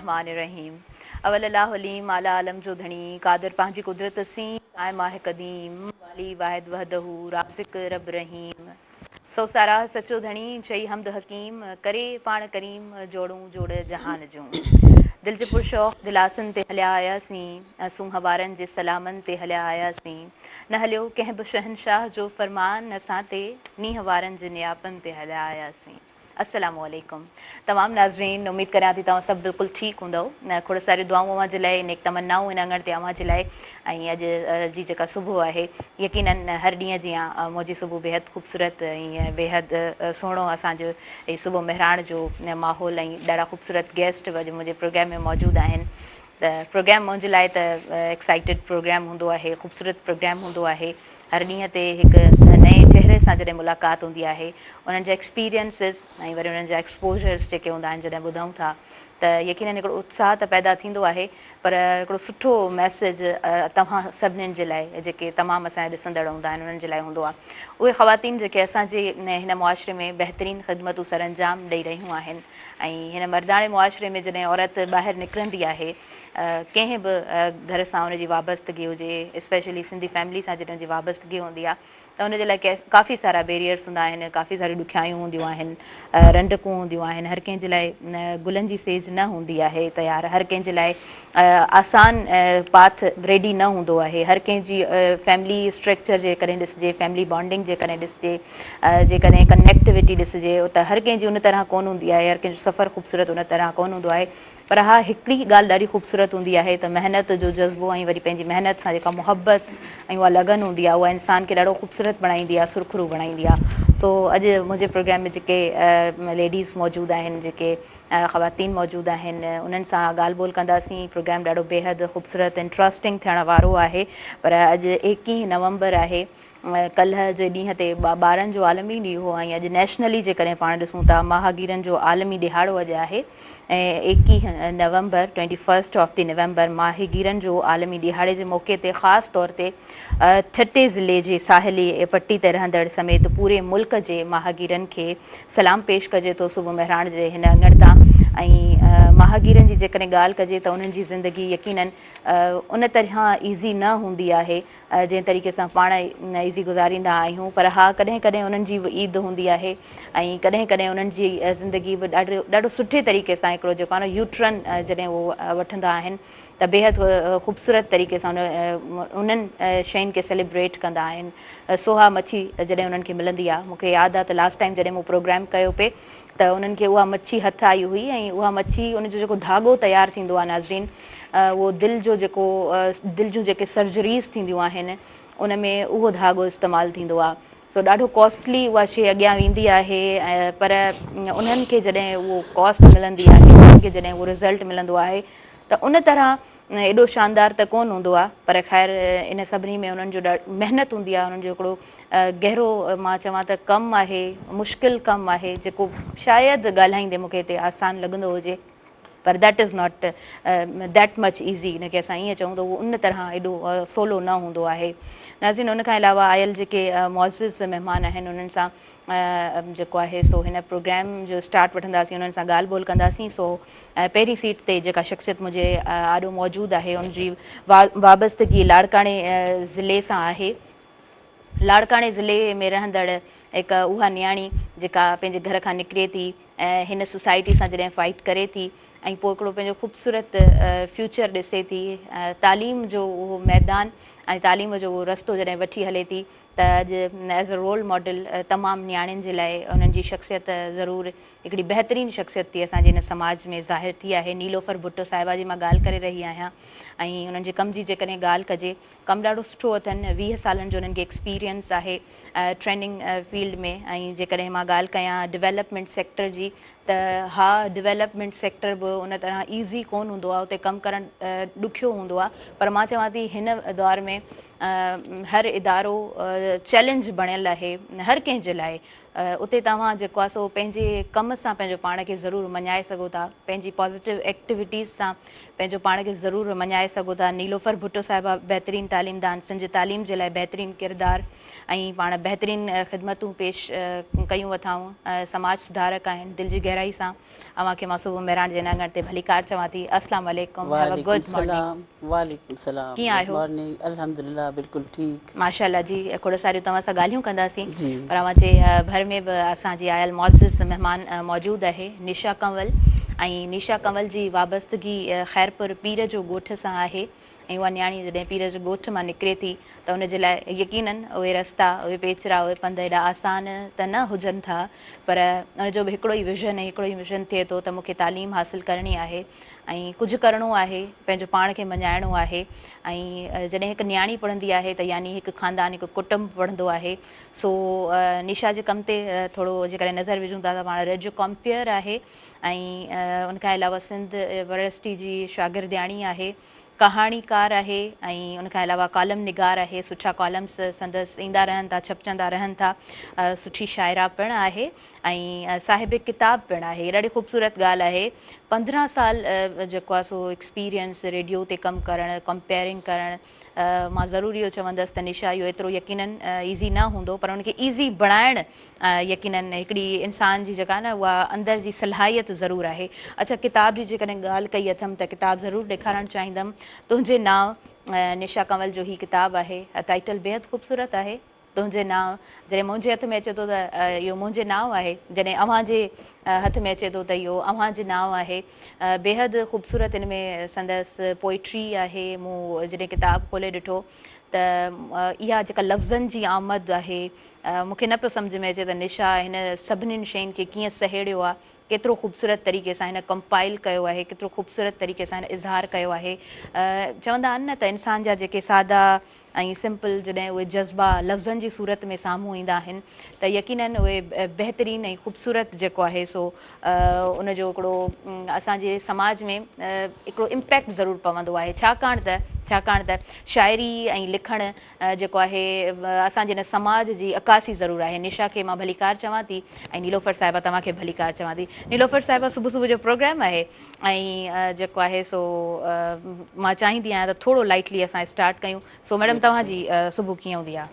الرحمٰن الرحيم اول الله عليم اعليٰ عالم جو ڌڻي قادر پنهنجي قدرت سين قائم آهي قديم والي واحد وحده رازق رب رحيم سو ساراهه سچو ڌڻي چئي حمد حڪيم ڪري پاڻ ڪريم جوڙون جوڙ جهان جون دل جي پرشوق دلاسن تي هليا آياسين سونهن وارن جي سلامن تي هليا آياسين نه هليو ڪنهن به شهنشاهه جو فرمان اسان تي نينهن وارن جي نياپن تي هليا آياسين. السلام عليڪم تمام ناظرين اميد ڪريان ٿي توهان سڀ بلڪل ٺيڪ هوندؤ کوڙ ساريون دعائون اوهان جي لاء نيڪ تمنائون هن اڱڻ تي اوهان جي لاء ۽ اڄ جي جيڪا صبح آهي يقينن هر ڏينهن جيان منهنجي صبح بيحد خوبصورت ۽ بيحد سهڻو اسان جو هي صبح مهراڻ جو ماحول ۽ ڏاڍا خوبصورت گيسٽ به اڄ منهنجي پروگرام ۾ موجود آهن ته پروگرام منهنجي لاء ته ايڪسائيٽيڊ پروگرام هوندو آهي خوبصورت پروگرام هوندو آهي هر ڏينهن تي هڪ نئين چهري سان جڏهن ملاقات هوندي آهي انهن جا ايڪسپيرينسز ۽ وري انهن جا ايڪسپوجرز جيڪي هوندا آهن جڏهن ٻڌون ٿا ته يقينن هڪڙو اتساهه ته پيدا ٿيندو آهي پر هڪڙو سٺو ميسيج توهان سڀنين جي لاء جيڪي تمام اسان جا ڏسندڙ هوندا آهن انهن جي لاء هوندو آهي اهي خواتين جيڪي اسان جي هن معاشري ۾ بهترين خدمتون سرانجام ڏئي رهيون آهن ۽ هن مرداڻي معاشري ۾ جڏهن عورت ٻاهر نڪرندي آهي ڪنهن به گهر سان ان جي وابستگي هجي اسپيشلي سنڌي فيملي سان جڏهن ان جي وابستگي هوندي آهي ته ان جي لاء ڪافي سارا بيريئرس هوندا آهن ڪافي ساريون ڏکيائيون هونديون آهن رنڊڪون هونديون آهن هر ڪنهن جي لاء گلن جي سيج نه هوندي آهي تيار هر ڪنهن جي لاء آسان پاٿ ريڊي نه هوندو آهي هر ڪنهن جي فيملي اسٽرڪچر جيڪڏهن ڏسجي فيملي بانڊنگ جيڪڏهن ڏسجي جيڪڏهن ڪنيڪٽوٽي ڏسجي ته هر ڪنهن جي ان طرح ڪونه هوندي آهي هر ڪنهن جو سفر خوبصورت ان طرح ڪونه هوندو آهي پر ها هڪڙي ڳالهه ڏاڍي خوبصورت هوندي آهي ته محنت جو جذبو ۽ وري پنهنجي محنت سان جيڪا محبت ۽ اها لگن هوندي آهي اها انسان کي ڏاڍو خوبصورت بڻائيندي آهي سرخرو بڻائيندي آهي سو اڄ منهنجي پروگرام ۾ جيڪي ليڊيز موجود آهن جيڪي خواتين موجود آهن انهن سان ڳالهه ٻولهه ڪنداسين پروگرام ڏاڍو بيحد خوبصورت انٽرسٽنگ ٿيڻ وارو آهي پر اڄ ايڪيهه نومبر آهي ڪلهه جي ڏينهن تي ٻارن جو عالمي ڏينهن هو ۽ اڄ نيشنلي جيڪڏهن پاڻ ڏسون ته ماهگيرن جو عالمي ڏهاڙو اڄ آهي ۽ 21 نومبر twenty first of the November ماهيگيرن جو عالمي ڏهاڙي جي موقعي تي خاص طور تي ٺٽي ضلعي جي ساحلي پٽي تي رهندڙ سميت پوري ملڪ جي ماهگيرن کي سلام پيش ڪجي ٿو صبح مهراڻ جي هن اڱڻ تان ۽ ماهگيرن جي جيڪڏهن ڳالهه ڪجي ته انهن جي زندگي يقينن ان طرح ايزي نه هوندي آهي جنهن طريقي سان پاڻ ايزي گذاريندا آهيون پر ها ڪڏهن ڪڏهن انهن جي به عيد هوندي آهي ۽ ڪڏهن ڪڏهن انهن جي زندگي به ڏاڍو ڏاڍو سٺي طريقي سان هڪڙو جيڪو آهي نه يوٽرن جڏهن اهو وٺندا آهن ته بيحد خوبصورت طريقي سان انهن شين کي سيليبريٽ ڪندا آهن سوها مڇي جڏهن انهن کي ملندي آهي مون کي ياد آهي ته لاسٽ ٽائيم جڏهن مون پروگرام ڪيو پئي ته انهن کي اها مڇي هٿ آئي هئي ۽ اها مڇي ان جو جيڪو ڌاڳو تيار ٿيندو آهي ناظرين اهو دل جو جيڪو دل جون جيڪي سرجريز ٿينديون آهن ان ۾ اهو ڌاڳو استعمال ٿيندو آهي سو ڏاڍو ڪاسٽلي اها شي اڳيان ويندي آهي پر انهن کي جڏهن اهو ڪاسٽ ملندي آهي انهن کي جڏهن اهو رزلٽ ملندو آهي ته ان طرح ايڏو شاندار ته ڪونه هوندو آهي پر خير ان سڀني ۾ انهن جو محنت هوندي آهي انهن جو هڪڙو گهرو مان چوان ته ڪم آهي مشڪل ڪم آهي جيڪو شايد ڳالهائيندي مون کي هتي آسان لڳندو هجي پر that is not that much easy ان کي اسان ائين چئون ته اهو ان طرح ايڏو سولو نه هوندو آهي ناظرين ان کان علاوه آيل جيڪي معزز مهمان آهن انهن سان جيڪو آهي سو هن پروگرام جو اسٽارٽ وٺنداسين انهن سان ڳالهه ٻولهه ڪنداسين سو پهرين سيٽ تي جيڪا شخصيت منهنجي آڏو موجود آهي ان جي وابستگي لاڙڪاڻي ضلعي سان آهي. لاڙڪاڻي ضلعي ۾ رهندڙ هڪ اها نياڻي جيڪا پنهنجي گهر کان نڪري ٿي ۽ هن سوسائٽي سان جڏهن فائٽ ڪري ٿي ۽ پوء هڪڙو پنهنجو خوبصورت فيوچر ڏسي ٿي تعليم جو اهو ميدان ۽ تعليم جو اهو رستو جڏهن وٺي هلي ٿي ته اڄ ايز اي رول ماڊل تمام نياڻين جي لاء انهن جي شخصيت ضرور هڪڙي بهترين شخصيت ٿي اسان جي هن سماج ۾ ظاهر ٿي آهي. نيلوفر ڀٽو صاحبه جي مان ڳالهه ڪري رهي آهيان ۽ انهن جي ڪم جي جيڪڏهن ڳالهه ڪجي ڪم ڏاڍو سٺو اٿن 20 سالن جو انهن کي ايڪسپيرينس آهي ٽريننگ فيلڊ ۾ ۽ جيڪڏهن مان ڳالهه ڪيان ڊولپمينٽ سيڪٽر جي ته ها ڊولپمينٽ سيڪٽر به ان طرح ايزي ڪون هوندو آهي اتي ڪم ڪرڻ ڏکيو هوندو آهي پر مان چوان ٿي هن دور ۾ هر ادارو چئلينج بڻيل آهي هر ڪنهن جي لاء اتي توهان جيڪو آهي سو پنهنجي ڪم سان پنهنجو پاڻ کي ضرور مڃائي سگهو ٿا پنهنجي پازيٽو ايڪٽيوٽيز سان پنهنجو پاڻ کي ضرور مڃائي سگهو ٿا. نيلوفر ڀٽو صاحبه بهترين تعليمدان سنڌ جي تعليم جي لاء بهترين ڪردار ۽ پاڻ بهترين خدمتون پيش ڪيون اٿائون سماج سڌارڪ آهن دل جي گهرائي سان اوهان کي مان صبح مهراڻ جي هن اڱڻ تي ڀليڪار چوان ٿي السلام عليڪم have a وعليڪم گڊ مارننگ. سلام وعليڪم سلام ڪيئن گڊ آهيو؟ مارننگ الحمدلله بلڪل ٺيڪ. ماشاءالله جي کوڙ ساريون توهان سان ڳالهيون ڪنداسين جي. پر اوهان جي ڀر ۾ به اسان جي آيل معزز مهمان موجود آهي نشا ڪنول ۽ نشا ڪنول جي وابستگي خيرپور پير جو ڳوٺ سان آهي ۽ اها نياڻي جڏهن پير جي ڳوٺ مان نڪري ٿي ته ان جي لاء يقينن اهي رستا، اهي پيچرا، اهي پنڌ ايڏا آسان ته نه هجن ٿا پر ان جو به هڪڙو ئي ويزن ۽ هڪڙو ئي مشن ٿئي ٿو ته مون کي تعليم حاصل ڪرڻي آهي ۽ ڪجهه ڪرڻو آهي، پنهنجو پاڻ کي مڃائڻو آهي ۽ جڏهن هڪ نياڻي پڙهندي آهي ته يعني هڪ خاندان، هڪ ڪٽنب پڙهندو آهي. سو نشا جي ڪم تي ٿورو جيڪڏهن نظر وجهون ٿا ته پاڻ ريڊيو ڪمپيئر آهي ۽ ان کان علاوه سنڌ يونيورسٽي جي شاگردياڻي آهي. ڪهاڻيڪار آهي ۽ ان کان علاوه ڪالم نگار آهي، سٺا ڪالمس سندس ايندا رهن ٿا، ڇپجندا رهن ٿا، سٺي شاعره پڻ آهي ۽ صاحب ڪتاب پڻ آهي. ڏاڍي خوبصورت ڳالهه آهي. 15 سال جيڪو آهي سو ايڪسپيرينس ريڊيو تي ڪم ڪرڻ، ڪمپيئرنگ ڪرڻ، مان ضرور اهو چوندس ته نشا اهو ايترو يقينن ايزي نه هوندو پر ان کي ايزي بڻائڻ يقينن هڪڙي انسان جي جيڪا نه اها اندر جي صلاحيت ضرور آهي. اڇا ڪتاب جي جيڪڏهن ڳالهه ڪئي اٿم ته ڪتاب ضرور ڏيکارڻ چاهيندم. تنهنجي نانء نشا ڪنول جو هي ڪتاب آهي. ٽائيٽل بيحد خوبصورت آهي. تنهنجي نانء جڏهن منهنجي هٿ ۾ اچي ٿو ته اهو منهنجي نانء آهي جڏهن اوهان جي هٿ ۾ اچي ٿو ته اهو اوهان جي نانء آهي. بيحد خوبصورت ان ۾ سندس پوئٽري آهي. مون جڏهن ڪتاب کولي ڏٺو ته اها جيڪا لفظن جي آمد آهي مون کي نه پيو سمجهه ۾ اچي ته نشا هن سڀنين شين کي ڪيئن سهيڙيو آهي، ڪيترو خوبصورت طريقي سان هن ڪمپائل ڪيو آهي، ڪيترو خوبصورت طريقي سان هن اظهار ڪيو آهي. چوندا آهن نه ته انسان جا جيڪي سادا ۽ سمپل جڏهن اهي جذبا لفظن جي صورت ۾ سامهون ايندا آهن ته يقينن اهي بهترين ۽ خوبصورت جيڪو آهي سو ان جو هڪڙو اسان جي سماج ۾ هڪڙو امپيڪٽ ضرور پوندو آهي ڇاڪاڻ ته ڇاڪاڻ ته شاعري ۽ لکڻ جيڪو آهي اسان جي هن سماج جي عڪاسي ضرور آهي. نشا کي مان ڀليڪار چوان ٿي ۽ نيلوفر صاحبه توهان کي به ڀليڪار چوان ٿي. نيلوفر صاحبه صبح صبح جو پروگرام آهي ۽ جيڪو آهي سو مان چاهيندي آهيان ته ٿورو لائيٽلي اسان اسٽارٽ ڪيون. سو ميڊم توهان جي صبح ڪيئن هوندي آهي؟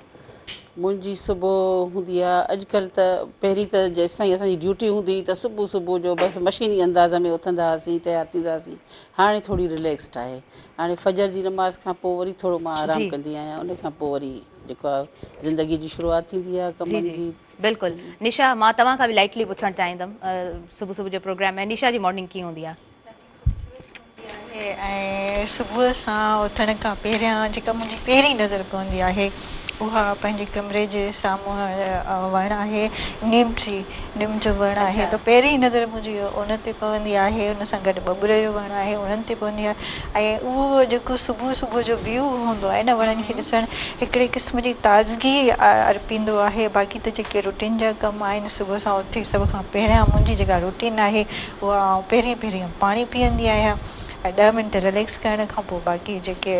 منهنجي صبح هوندي آهي اڄڪلهه ته پهرين ته جيستائين اسان جي ڊيوٽي هوندي هئي ته صبح صبح جو بس مشيني انداز ۾ اٿندا هئاسين تيار ٿيندا هئاسين هاڻي ٿوري رليڪسڊ آهي هاڻي فجر جي نماز کان پوء وري ٿورو مان آرام ڪندي آهيان ان کان پوء وري جيڪو آهي زندگي جي شروعات ٿيندي آهي ڪمن جي. بلڪل نشا مان توهان کان به لائٽلي پڇڻ چاهيندم صبح صبح جو پروگرام آهي نشا جي مارننگ ڪيئن هوندي آهي؟ ڏاڍي خوبصورت هوندي آهي ۽ صبح سان اٿڻ کان پهريان جيڪا منهنجي پهرين نظر پوندي آهي اها پنهنجي ڪمري جي سامهون وڻ آهي نيم ٽري نم جو وڻ آهي ته پهرين نظر منهنجي ان تي پوندي آهي ان سان گڏ ٻٻر جو وڻ آهي انهن تي پوندي آهي ۽ اهو جيڪو صبح صبح جو ويو هوندو آهي نه وڻن کي ڏسڻ هڪڙي قسم جي تازگي ارپيندو آهي باقي ته جيڪي روٽين جا ڪم آهن صبح سان اٿي سڀ کان پهريان منهنجي جيڪا روٽين آهي اها آئون پهرين پهرين پاڻي پيئندي آهيان ۽ ڏهه منٽ رليڪس ڪرڻ کان پوء باقي جيڪي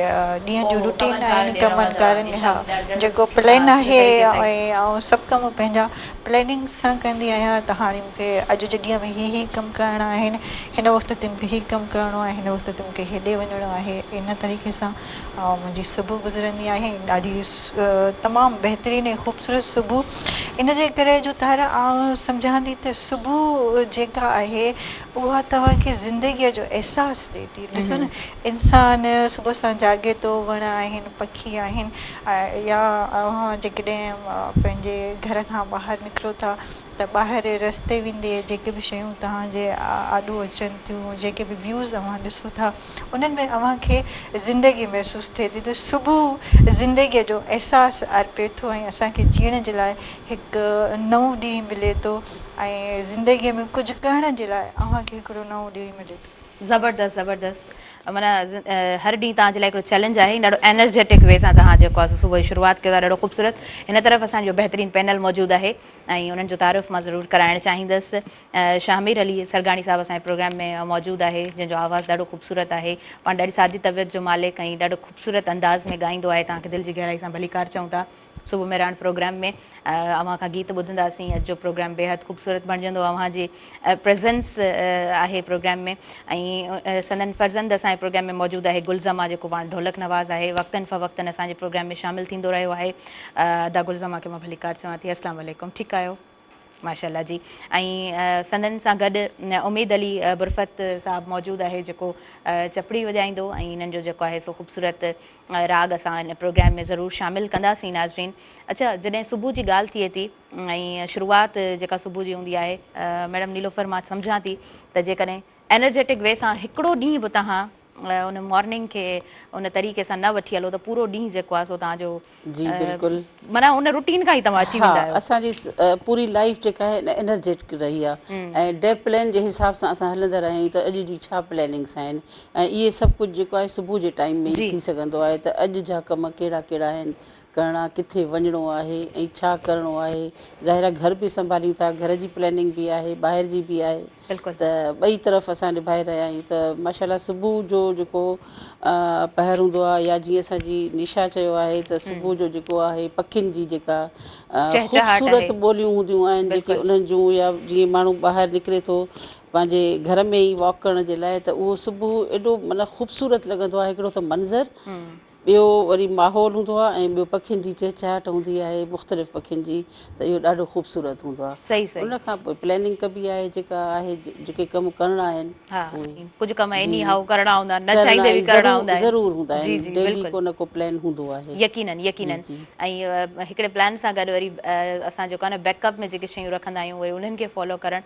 ڏينهن جون روٽين آهن ڪمن ڪارن ها جيڪو پلان آهي ۽ آئون سڀ ڪم پنهنجا پلاننگ سان ڪندي آهيان ته هاڻي مون کي اڄ جي ڏينهن ۾ هي هي ڪم ڪرڻا آهن هن وقت تي مون کي هي ڪم ڪرڻو آهي هن وقت تي مون کي هيڏي وڃڻو آهي ان طريقي سان منهنجي صبح گذرندي آهي ڏاڍي تمام بهترين ۽ خوبصورت صبح ان جي ڪري جو طاهره آئون سمجهان ٿي ته صبح جيڪا آهي اها توهان کي زندگيء جو احساس ڏئي ٿي. ڏسو نه انسان صبح سان جاڳي ٿو، وڻ آهن، پکي آهن يا اوهان جيڪڏهن پنهنجي گهر کان ٻاهر نڪرو ٿا ته ٻاهر رستي ويندي جيڪي به شيون توهان جي آڏو اچن ٿيون، جيڪي به ويوز اوهان ڏسو ٿا انهن ۾ اوهان کي زندگي محسوس ٿئي ٿي ته صبح زندگيء جو احساس ارپي ٿو ۽ اسان کي جيئڻ جي لاء هڪ نئون ڏينهن ملي ٿو. ۽ زندگيء ۾ ڪجهه ڪرڻ جي لاء اوهان کي هڪڙو نئون ڏينهن ملي ٿو. زبردست زبردست. معنيٰ هر ڏينهن توهان جي لاء هڪڙو چئلينج آهي ڏاڍو انرجيٽڪ وي سان توهان جيڪو آهي سو صبح جي شروعات ڪيو ٿا ڏاڍو خوبصورت هن طرف اسان جو بهترين پينل موجود آهي ۽ انهن جو تعارف مان ضرور ڪرائڻ چاهيندس شاهمير علي سرگاڻي صاحب اسان جي پروگرام ۾ موجود آهي جنهن جو آواز ڏاڍو خوبصورت آهي پاڻ ڏاڍي سادي طبيعت جو مالڪ ۽ ڏاڍو خوبصورت انداز ۾ ڳائيندو آهي توهان کي دل جي گهرائي سان ڀليڪار چئون ٿا صبح مهراڻ پروگرام ۾ اوهان کان گيت ٻڌنداسين اڄ جو پروگرام بيحد خوبصورت بڻجندو اوهان جي پريزنس آهي پروگرام ۾ ۽ سندن فرزند اسان جي پروگرام ۾ موجود آهي گل زمان جيڪو پاڻ ڍولڪ نواز آهي وقتن فوقتن اسان جي پروگرام ۾ شامل ٿيندو رهيو آهي ادا گل زمان کي مان ڀليڪار چوان ٿي السلام عليڪم ٺيڪ آهيو ماشاءالله جي ۽ سندن سان گڏ اميد علي برفت صاحب موجود آهي جيڪو چپڙي وڄائيندو ۽ انهن جو جيڪو آهي سو خوبصورت راڳ اسان ان پروگرام ۾ ضرور شامل ڪنداسين ناظرين اڇا جڏهن صبح جي ڳالهه ٿئي ٿي ۽ شروعات جيڪا صبح جي هوندي آهي ميڊم نيلوفر مان سمجهان ٿي ته جيڪڏهن انرجيٽڪ وي سان هڪڙو ڏينهن به توهان ان مارننگ کي ان طريقي سان نه وٺي هلو ته پورو ڏينهن جيڪو آهي سو توهان جو جي بلڪل معنيٰ ان روٽين کان ئي توهان اچي ويندا آهيو. ها اسان جي پوري لائيف جيڪا آهي نه انرجيٽڪ رهي آهي ۽ ڊي پلان جي حساب سان اسان هلندا رهيا آهيون ته اڄ جي ڇا پلاننگس آهن ۽ اهي سڀ ڪجهه جيڪو آهي صبح جي ٽائيم ۾ ئي ٿي سگهندو آهي ته اڄ جا ڪم ڪهڙا ڪهڙا آهن ڪرڻا ڪٿي وڃڻو آهي ۽ ڇا ڪرڻو آهي ظاهر آهي گهر به سنڀاليون ٿا گهر جي پلاننگ به آهي ٻاهر جي به آهي ته ٻئي طرف اسان نڀائي رهيا آهيون ته ماشاء الله صبح جو جيڪو پهر هوندو آهي يا جيئن اسان جي نشا چيو آهي ته صبح جو جيڪو آهي پکين جي جيڪا خوبصورت ٻوليون هونديون آهن جيڪي انهن جون يا جيئن ماڻهو ٻاهر نڪري ٿو پنهنجي گهر ۾ ئي واڪ ڪرڻ جي لاء ته اهو صبح ايڏو معنيٰ خوبصورت لڳندو آهي هڪڙو ته منظر ٻيو وري ماحول هوندو آهي ۽ ٻيو پکين جي چهچهاٽ هوندي آهي مختلف پکين جي ته اهو ڏاڍو خوبصورت هوندو آهي صحيح صحيح ان کان پوء پلاننگ ڪبي آهي جيڪا آهي جيڪي ڪم ڪرڻا آهن ها ڪجهه ڪم ايني هائو ڪرڻا هوندا آهن نه چاهيندي به ڪرڻا هوندا آهن ضرور هوندا آهن ڊيلي ڪو نه ڪو پلان هوندو آهي يقينن يقينن ۽ هڪڙي پلان سان گڏ وري اسان جيڪو آهي نه بيڪ اپ ۾ جيڪي شيون رکندا آهيون وري انهن کي فالو ڪرڻ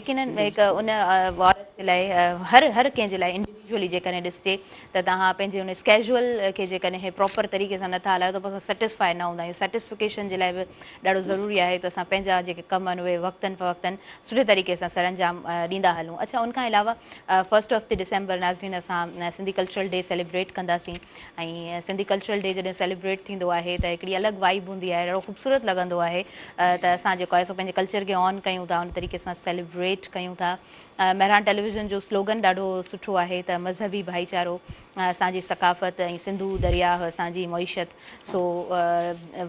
يقينن هڪ ان عورت جي لاء هر هر ڪنهن جي لاء انڊيويجوئلي جيڪڏهن ڏسجي ته توهان پنهنجي ان اسڪيجوئل کي جيڪڏهن پراپر طريقي سان نٿا هلايو ته پوء اسان سيٽسفائي نه هوندا آهيون سيٽسفڪيشن جي لاء به ڏاڍو ضروري آهي ته اسان پنهنجا جيڪي ڪم آهن اهي وقتن فوقتن سٺي طريقي سان سرانجام ڏيندا هلون اڇا ان کان علاوه فرسٽ آف the December ناظرين اسان سنڌي ڪلچرل ڊي سيليبريٽ ڪنداسين ۽ سنڌي ڪلچرل ڊي جڏهن سيليبريٽ ٿيندو آهي ته هڪڙي الڳ وائيب هوندي آهي ڏاڍو خوبصورت لڳندو آهي ته اسان جيڪو آهي سو پنهنجي ڪلچر کي آن ڪيون ٿا ان طريقي سان سيليبريٽ ڪيون ٿا مهراڻ ٽيليويزن جو سلوگن ڏاڍو سٺو آهي ته مذهبي ڀائيچارو اسان جي ثقافت ۽ سنڌو درياهه اسان جي معيشت سو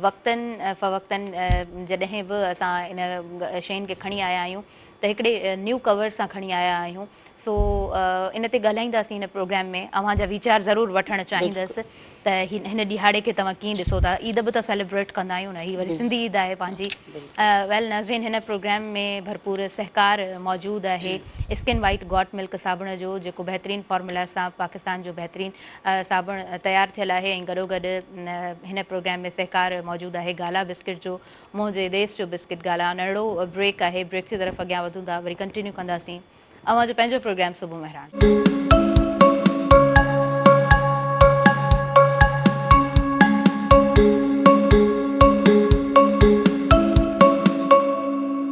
وقتن فوقتن جڏهن به اسان ان شين کي کڻي آيا آهيون ته هڪڙي نيو ڪور سان کڻي آيا آهيون سو ان تي ڳالهائينداسين هن پروگرام ۾ اوهان جا ويچار ضرور وٺڻ چاهيندس ته هن ڏهاڙي کي توهان ڪيئن ڏسو ٿا عيد به ته سيليبريٽ ڪندا آهيون نه هي وري سنڌي عيد آهي پنهنجي ويل ناظرين هن پروگرام ۾ ڀرپور سهڪار موجود آهي اسڪن وائيٽ گاٽ ملڪ صابڻ جو جيڪو بهترين فارمولا سان پاڪستان جو بهترين صابڻ تيار ٿيل آهي ۽ گڏوگڏ هن پروگرام ۾ سهڪار موجود آهي گالا بسڪٽ جو منهنجي ديس جو بسڪٽ گالا ننڍڙو بريڪ آهي بريڪ جي طرف اڳيان وڌون ٿا وري ڪنٽينيو ڪنداسين اوهان جو پنهنجو پروگرام صبح مهراڻ.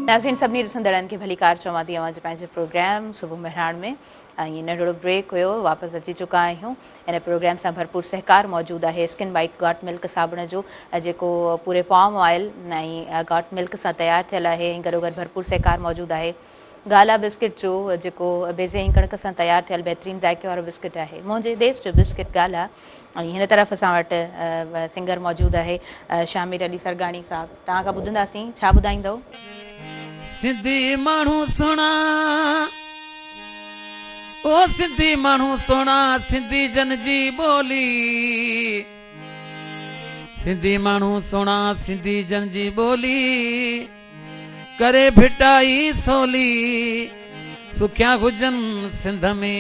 ناظرين سڀني ڏسندڙن کي ڀليڪار چوان ٿي اوهان جي پنهنجي پروگرام صبح مهراڻ ۾ ۽ ننڍڙو بريڪ هيو واپس اچي چڪا آهيون هن پروگرام سان ڀرپور سهڪار موجود آهي اسڪن وائيٽ گاٽ ملڪ صابڻ جو جيڪو پوري پام آئل ۽ گاٽ ملڪ سان تيار ٿيل آهي ۽ گڏوگڏ ڀرپور سهڪار موجود آهي گالا بسڪٽ جو جيڪو بيضي ۽ ڪڻڪ سان تيار ٿيل بهترين ذائقي وارو بسڪٽ آهي منهنجي ديس جو بسڪٽ گالا ۽ هن طرف اسان وٽ سنگر موجود آهي شامير علي سرگاڻي صاحب توهان کان ٻڌنداسين ڇا ٻڌائيندؤ. سنڌي ماڻهو سهڻا او سنڌي ماڻهو سهڻا سنڌي جن جي ٻولي سنڌي ماڻهو سهڻا سنڌي جن جي ٻولي. ڪري ڀٽائي سولي، سکيا هجن سنڌ ۾.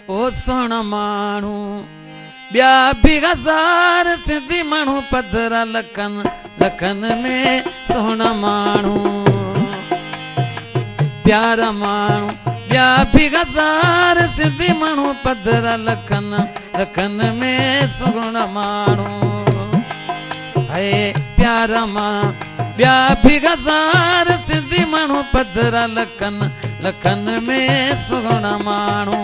او سهڻا ماڻهو، ٻيا به هزار سنڌي ماڻهو پڌرا لکن لکن ۾. سهڻا ماڻهو، پيارا ماڻهو، ٻيا به هزار سنڌي ماڻهو پڌرا لکن لکن ۾. سهڻا ماڻهو. هي پيارا مان ٻيا به هزار سنڌي ماڻهو پڌرا لکن لکن ۾ سهڻا ماڻهو.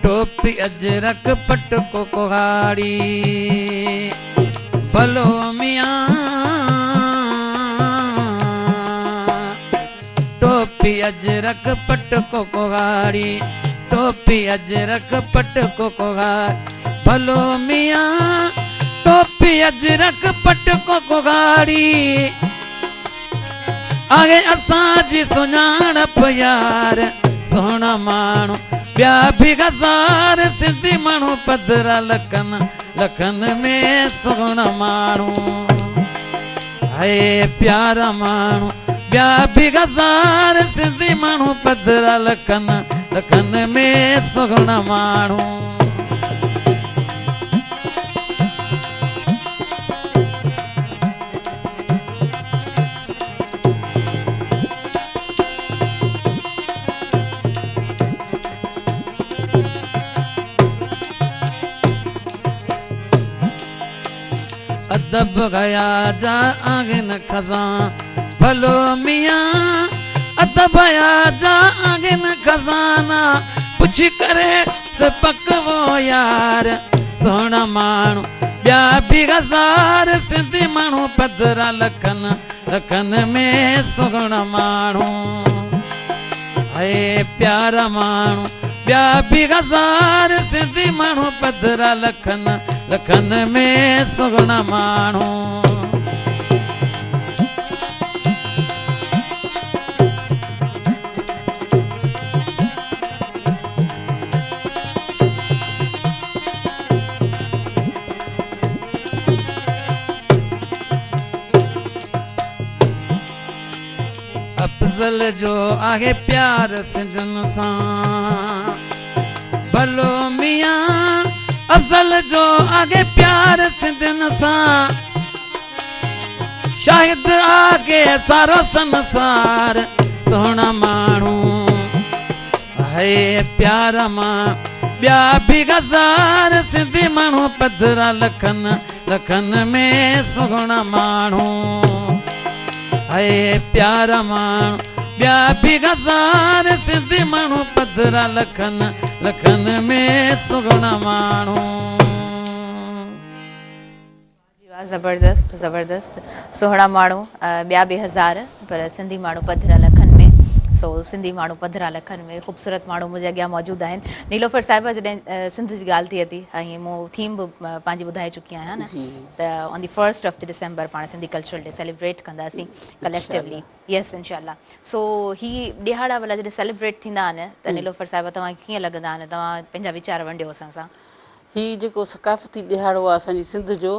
ٽوپي اجرڪ پٽڪو ڪهاڙي ڀلو ميان ٽوپي اجرڪ پٽڪو ڪهاڙي ٽوپي اجرڪ پٽڪو ڪهاڙي ڀلو ميان ٽوپي اجرڪ پٽڪو ڪهاڙي آهي اسان جي سڃاڻپ يار سهڻا ماڻهو ٻيا به هزار سنڌي ماڻهو پڌرا لکن لکن ۾ سهڻا ماڻهو هي پيارا ماڻهو ٻيا به هزار سنڌي ماڻهو پڌرا لکن لکن ۾ سهڻا ماڻهو. ادب حيا جا آهن خزان ڀلو ميان ادب حيا جا آهن خزانا پڇي ڪري پڪوو يار سهڻا ماڻهو ٻيا به هزار سنڌي ماڻهو پڌرا لکن لکن ۾ سهڻا ماڻهو هي پيارا ماڻهو ٻيا به هزار سنڌي ماڻهو پڌرا لکن لکن ۾ سهڻا ماڻهو. افضل جو آهي پيار سنڌين سان ڀلو ميان افضل جو آهي پيار سنڌين سان شاهد آگي سارو سنسار سهڻا ماڻهو هي پيارا مان ٻيا به هزار سنڌي ماڻهو پڌرا لکن لکن ۾ سهڻا ماڻهو هي پيارا ماڻهو ٻيا به هزار سنڌي ماڻهو پڌرا لکن لکن ۾ سهڻا ماڻهو. جي واه زبردست زبردست سهڻا ماڻهو ٻيا به هزار پر سنڌي ماڻهو پڌرا لکن ۾ سو سنڌي ماڻهو پڌرا لکن ۾ خوبصورت ماڻهو منهنجي اڳيان موجود آهن نيلوفر صاحبه جڏهن سنڌ جي ڳالهه ٿئي ٿي ۽ مون ٿيم به پنهنجي ٻڌائي چڪي آهيان نه ته on the first of the December پاڻ سنڌي ڪلچرل ڊي سيليبريٽ ڪنداسين ڪليڪٽيولي يس انشاء الله سو هي ڏهاڙا ڀلا جڏهن سيليبريٽ ٿيندا آهن ته نيلوفر صاحبه توهان کي ڪيئن لڳندا آهن توهان پنهنجا ويچار ونڊيو اسان سان هي جيڪو ثقافتي ڏهاڙو آ اسان جي سنڌ جو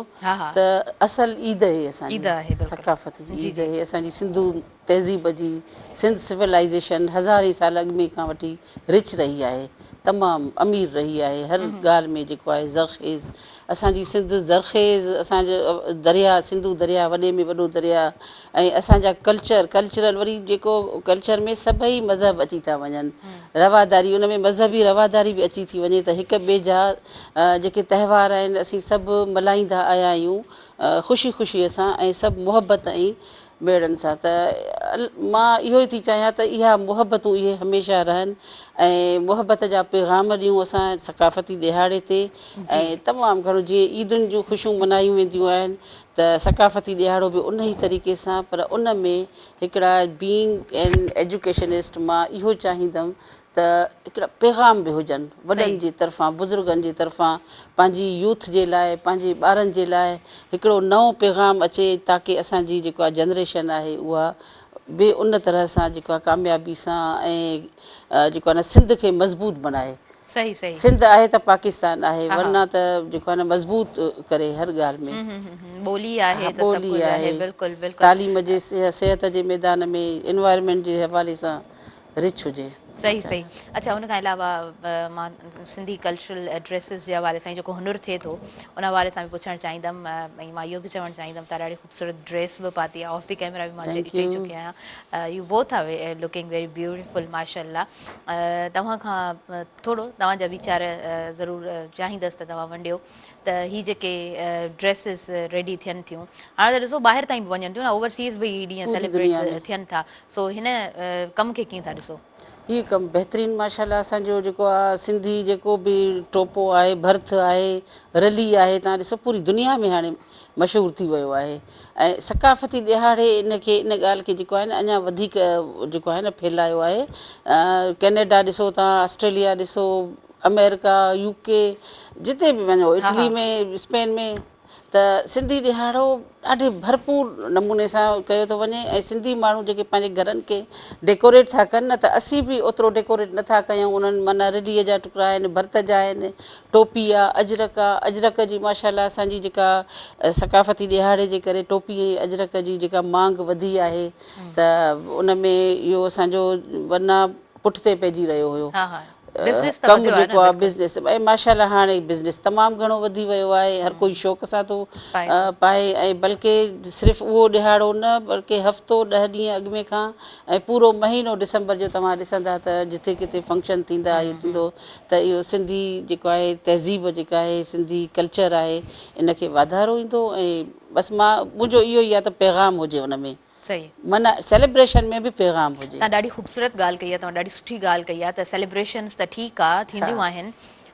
ته اصل عيد اهي اسان جي ثقافت جي عيد اهي اسان جي سنڌو تهذيب جي سنڌ سولائيزيشن هزارين سال اڳ ۾ کان وٺي رچ رهي آهي تمام امير رهي آهي هر ڳالهه ۾ جيڪو آهي زرخيز اسان جي سنڌ زرخيز اسان جو درياء سنڌو درياء وڏي ۾ وڏو درياء ۽ اسان جا ڪلچر ڪلچرل وري جيڪو ڪلچر ۾ سڀئي مذهب اچي ٿا وڃن رواداري ان ۾ مذهبي رواداري به اچي ٿي وڃي ته هڪ ٻئي جا جيڪي تهوار آهن اسين سڀ ملهائيندا آيا آهيون خوشي خوشي سان ۽ سڀ محبت ۽ ميڙن سان ته مان اهو ئي ٿي چاهيان ته اها محبتون اهي هميشه رهن ۽ محبت جا پيغام ڏيون اسان ثقافتي ڏهاڙي تي ۽ تمام گهڻو جيئن عيدن جون خوشيون ملهايون وينديون آهن ته ثقافتي ڏهاڙو به ان ئي طريقي سان پر ان ۾ هڪڙا بينگ اين ايجوڪيشنسٽ مان اهو چاهيندم ته هڪڙا پيغام به هجن وڏن جي طرفان بزرگن جي طرفان پنهنجي يوٿ جي لاء پنهنجي ٻارن جي لاء هڪڙو نئون پيغام اچي تاڪه اسان جي جيڪا جنريشن آهي اها به ان طرح سان جيڪو آهي ڪاميابي سان ۽ جيڪو آهي نه سنڌ کي مضبوط بڻائي صحيح صحيح سنڌ آهي ته پاڪستان آهي ورنه ته جيڪو آهي نه مضبوط ڪري هر ڳالهه ۾ ٻولي آهي ته سڀ ڪجهه آهي بلڪل بلڪل تعليم جي صحت جي ميدان ۾ انوائرمينٽ جي حوالي سان رچ هجي. صحيح صحيح اڇا ان کان علاوه مان سنڌي ڪلچرل ڊريسز جي حوالي سان جيڪو هنر ٿئي ٿو ان حوالي سان به پڇڻ چاهيندم ۽ مان اهو به چوڻ چاهيندم توهان ڏاڍي خوبصورت ڊريس به پاتي آهي آف the camera به مان چئي چڪي آهيان you both are looking very beautiful ماشاء الله توهان کان ٿورو توهان جا ويچار ضرور چاهيندس ته توهان ونڊيو ته هي جيڪي ڊريسز ريڊي ٿين ٿيون هاڻي ته ڏسو ٻاهر تائين به وڃن ٿيون نه اوورسيز به هي ڏينهن سيليبريٽ ٿين ٿا سو هن ڪم کي ڪيئن ٿا ڏسو؟ هي ڪم بهترين ماشاءالله اسان جو جيڪو آ سنڌي جيڪو به ٽوپو آهي ڀرت آهي رلي آهي تان ڏسو پوري دنيا ۾ هاڻي مشهور ٿي ويو آهي ۽ ثقافتي ڏهاڙي ان کي ان ڳالهه کي جيڪو آهي نه اڃا وڌيڪ جيڪو آهي نه ڦهلايو آهي ڪينيڊا ڏسو تان آسٽريليا ڏسو آمريڪا يو ڪي جتي به وڃو اٽلي ۾ اسپين ۾ ته سنڌي ڏهاڙو ڏاڍي ڀرپور نموني سان ڪيو ٿو وڃي ۽ سنڌي ماڻهو جيڪي پنهنجي گهرن کي ڊيڪوريٽ ٿا ڪن نه ته اسين به اوترو ڊيڪوريٽ نه ٿا ڪيون انهن معنيٰ رليء جا ٽڪرا آهن ڀرت جا آهن ٽوپي آ اجرڪ آ اجرڪ جي ماشاء الله اسان جي جيڪا ثقافتي ڏهاڙي جي ڪري ٽوپي ۽ اجرڪ جي جيڪا مانگ وڌي آهي ته ان ۾ اهو اسان جو ورنه پٺتي پئجي رهيو هيو ڪم جيڪو آهي بزنس ۽ ماشاء الله هاڻي بزنس تمام گهڻو وڌي ويو آهي هر ڪوئي شوق سان ٿو پائي ۽ بلڪه صرف اهو ڏهاڙو نه بلڪه هفتو ڏهه ڏينهن اڳ ۾ کان ۽ پورو مهينو ڊسمبر جو توهان ڏسندا ته جٿي ڪٿي فنڪشن ٿيندا اهو ٿيندو ته اهو سنڌي جيڪو آهي تهذيب جيڪا آهي سنڌي ڪلچر آهي ان کي واڌارو ايندو ۽ بس مان منهنجو اهو ئي آهي ته پيغام هجي ان ۾ صحيح. معنيٰ سيليبريشن ۾ به پيغام هجي. توهان ڏاڍي خوبصورت ڳالهه ڪئي آهي توهان ڏاڍي سٺي ڳالهه ڪئي آهي ته سيليبريشنس ته ٺيڪ آ ٿينديون آهن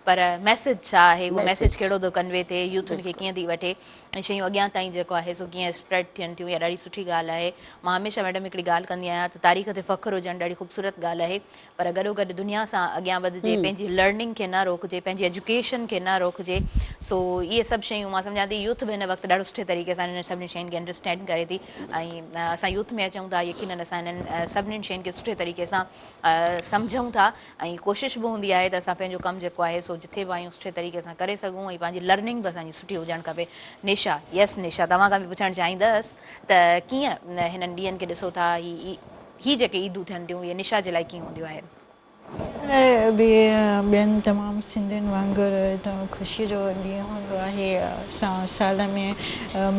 پر ميسيج ڇا آهي اهو ميسيج ڪهڙو ٿو ڪنوي ٿئي يوٿن کي ڪيئن ٿي وٺي ۽ شيون اڳيان تائين جيڪو آهي سو ڪيئن اسپريڊ ٿين ٿيون اها ڏاڍي سٺي ڳالهه آهي مان هميشه ميڊم هڪڙي ڳالهه ڪندي آهيان ته تاريخ تي فخر هجڻ ڏاڍي خوبصورت ڳالهه آهي پر گڏوگڏ دنيا سان اڳيان وڌجي، پنهنجي لرننگ کي نه روڪجي، پنهنجي ايجوڪيشن کي نه روڪجي، سو اهي سڀ شيون مان سمجهان ٿي يوٿ به هن وقت ڏاڍو سٺي طريقي سان انهن سڀني شين کي انڊرسٽينڊ ڪري ٿي ۽ اسان يوٿ ۾ اچون ٿا يقينن اسان انهن سڀني شين کي سٺي طريقي سان سمجهون ٿا ۽ ڪوشش به هوندي آهي ته اسان پنهنجو ڪم جيڪو آهي سو جٿي به آهيون سٺي طريقي سان ڪري سگهون ۽ پنهنجي لرننگ به اسان جي سٺي هجڻ کپي. نشا، يس نشا توهان کان به پڇڻ چاهيندس ته ڪيئن هنن ڏينهن کي ڏسو ٿا هي هي جيڪي عيدون ٿين ٿيون اهي نشا جي لاء ڪيئن هونديون آهن؟ لاء به ٻين تمام سنڌين وانگر تمام خوشيء جو ڏينهن هوندو آهي. اسان سال ۾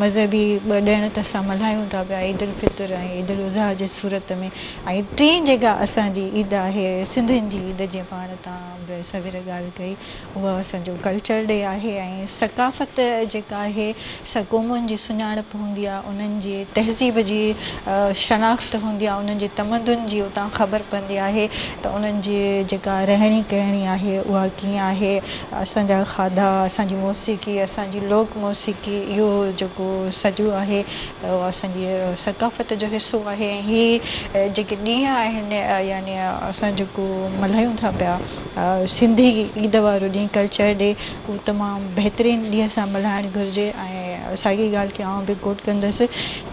مذهبي ٻه ڏڻ ته اسان ملهايون ٿا پيا عيد الفطر ۽ عيد الاضحيٰ جي صورت ۾ ۽ ٽين جيڪا اسان جي عيد آهي سنڌين جي عيد جيئن پاڻ توهان به سوير ڳالهه ڪئي اهو اسان جو ڪلچر ڊي آهي ۽ ثقافت جيڪا آهي سا قومن جي سڃاڻپ هوندي آهي انهن جي تهذيب جي شناخت هوندي آهي انهن جي تمدن جي اتان خبر پوندي آهي ته انهن جي جيڪا رهڻي ڪهڻي آهي اها ڪيئن آهي اسان جا کاڌا اسان جي موسيقي اسان جي لوڪ موسيقي اهو جيڪو سڄو آهي اهو اسان جي ثقافت جو حصو آهي ۽ هي جيڪي ڏينهن آهن يعني اسان جيڪو ملهايون ٿا پيا سنڌي عيد وارو ڏينهن ڪلچر ڊي اهو تمام بهترين ڏينهن سان ملهائڻ گهرجي ۽ ساڳي ڳالهه کي آئون به ڪوٽ ڪندس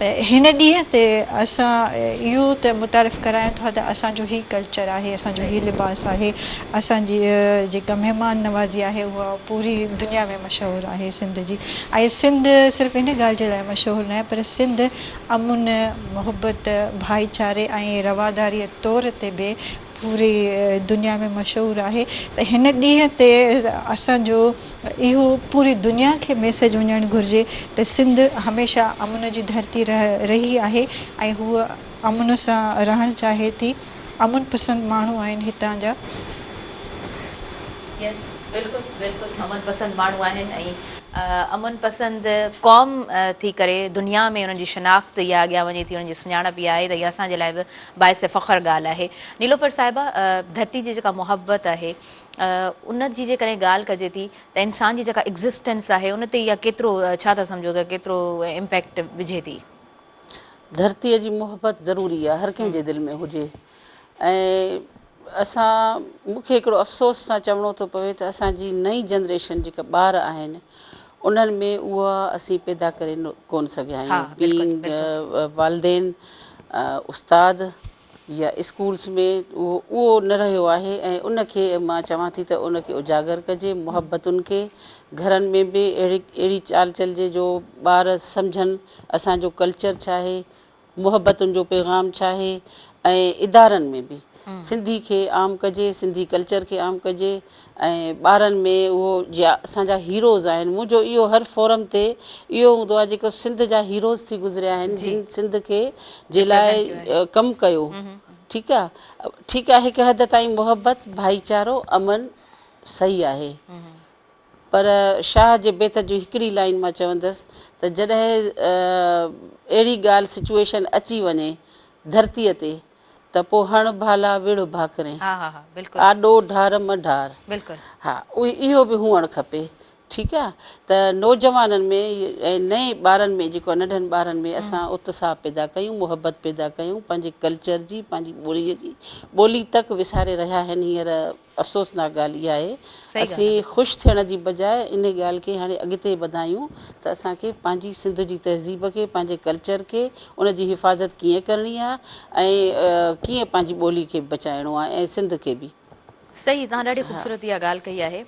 ته هن ڏينهن تي اسان اهو ته متعارف ڪرايون ٿا ته اسان جو هي ڪلچر آهي اسان جو هي لباس آهي اسان جي جيڪا مهمان نوازي آهي اها پوري دنيا ۾ مشهور آهي سنڌ جي ۽ سنڌ صرف ان ڳالهه جي لاء مشهور ناهي پر سنڌ امن محبت ڀائيچاري ۽ رواداري طور تي به پوري دنيا ۾ مشهور آهي ته هن ڏينهن تي اسان جو اهو پوري دنيا کي ميسيج وڃڻ گهرجي ته سنڌ هميشه امن جي ڌرتي رهي آهي ۽ هوء امن سان رهڻ چاهي ٿي امن پسند ماڻهو آهن هتان جا. يس بلڪل بلڪل امن پسند ماڻهو آهن ۽ امن پسند قوم ٿي ڪري دنيا ۾ انهن جي شناخت اها اڳيان وڃي ٿي انهن جي سڃاڻپ اها آهي ته اها اسان جي لاء به باعث فخر ڳالهه آهي. نيلوفر صاحبه ڌرتي جي جيڪا محبت آهي ان جي جيڪڏهن ڳالهه ڪجي ٿي ته انسان جي جيڪا ايگزسٽنس آهي ان تي اها ڪيترو ڇا ٿا سمجهو ته ڪيترو امپيڪٽ وجهي ٿي؟ ڌرتيء جي محبت ضروري آهي هر ڪنهن جي دل ۾ هجي ۽ اسان مون کي هڪڙو افسوس سان چوڻو ٿو پوي ته اسان جي نئين جنريشن جيڪا ٻار آهن انهن ۾ اها اسين پيدا ڪري ڪونه سگهيا آهيون بينگ والدين استاد يا اسڪولس ۾ اهو اهو نه رهيو آهي ۽ ان کي مان چوان ٿي ته ان کي اجاگر ڪجي محبتن کي گهرن ۾ به اهڙي اهڙي چال چلجي جو ٻار سمجهن اسان جو ڪلچر ڇا آهي محبتن جو پيغام ڇا آهي ۽ ادارن ۾ به. سنڌي کي عام ڪجي، سنڌي ڪلچر کي عام ڪجي ۽ ٻارن ۾ اهو جي اسان جا هيروز آهن منهنجو اهو هر فورم تي اهو هوندو آهي جيڪو سنڌ جا هيروز ٿي گذريا آهن جن سنڌ کي جي لاء ڪم ڪيو ٺيڪ آ ٺيڪ آ هڪ حد تائين محبت ڀائيچارو امن صحيح آهي پر شاهه جي بيت جي هڪڙي لائين مان چوندس ته جڏهن اهڙي ڳالهه سچوئيشن اچي وڃي ڌرتيء تي ته پوء هڻ ڀالا وڙهه ڀاڪرين آڏو ڍار م ڍار. ها اهو به هئڻ کپي ٺيڪ آ ته نوجوانن ۾ ۽ نئين ٻارن ۾ جيڪو ننڍن ٻارن ۾ اسان اتساهه پيدا ڪيون محبت پيدا ڪيون پنهنجي ڪلچر جي پنهنجي ٻولي جي ٻولي تڪ وساري رهيا آهن هينئر افسوسناڪ ڳالهه اها آهي اسين خوش ٿيڻ جي بجاء ان ڳالهه کي هاڻي اڳتي وڌايون ته اسان کي پنهنجي سنڌ جي تهذيب کي پنهنجي ڪلچر کي ان جي حفاظت ڪيئن ڪرڻي آهي ۽ ڪيئن پنهنجي ٻولي کي بچائڻو آهي ۽ سنڌ کي به. صحيح توهان ڏاڍي خوبصورت اها ڳالهه ڪئي آهي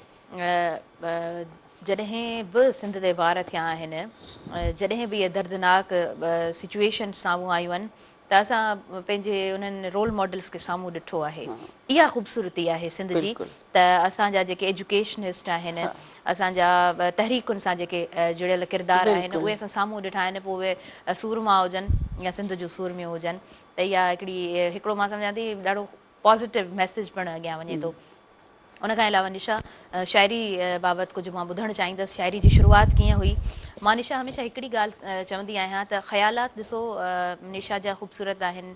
جڏهن به سنڌ تي وار ٿيا آهن جڏهن به اهي دردناڪ سچوئيشن سامهون آيون آهن ته اسان پنهنجي انهن رول ماڊلز کي سامهون ڏٺو آهي اها خوبصورتي آهي سنڌ جي ته اسان جا جيڪي ايجوڪيشنسٽ آهن اسان جا تحريڪن سان جيڪي جڙيل ڪردار آهن اهي اسان سامهون ڏٺا آهن پوء اهي سورما هجن يا سنڌ جون سورميون هجن ته اها هڪڙي هڪڙو مان سمجهان ٿي ڏاڍو پازيٽو ميسيج پڻ اڳيان وڃي ٿو. ان کان علاوه نشا شاعري بابت ڪجهه مان ٻڌڻ چاهيندس شاعري جي شروعات ڪيئن هئي؟ مان نشا هميشه هڪڙي ڳالهه چوندي آهيان ته خيالات ڏسو نشا جا خوبصورت آهن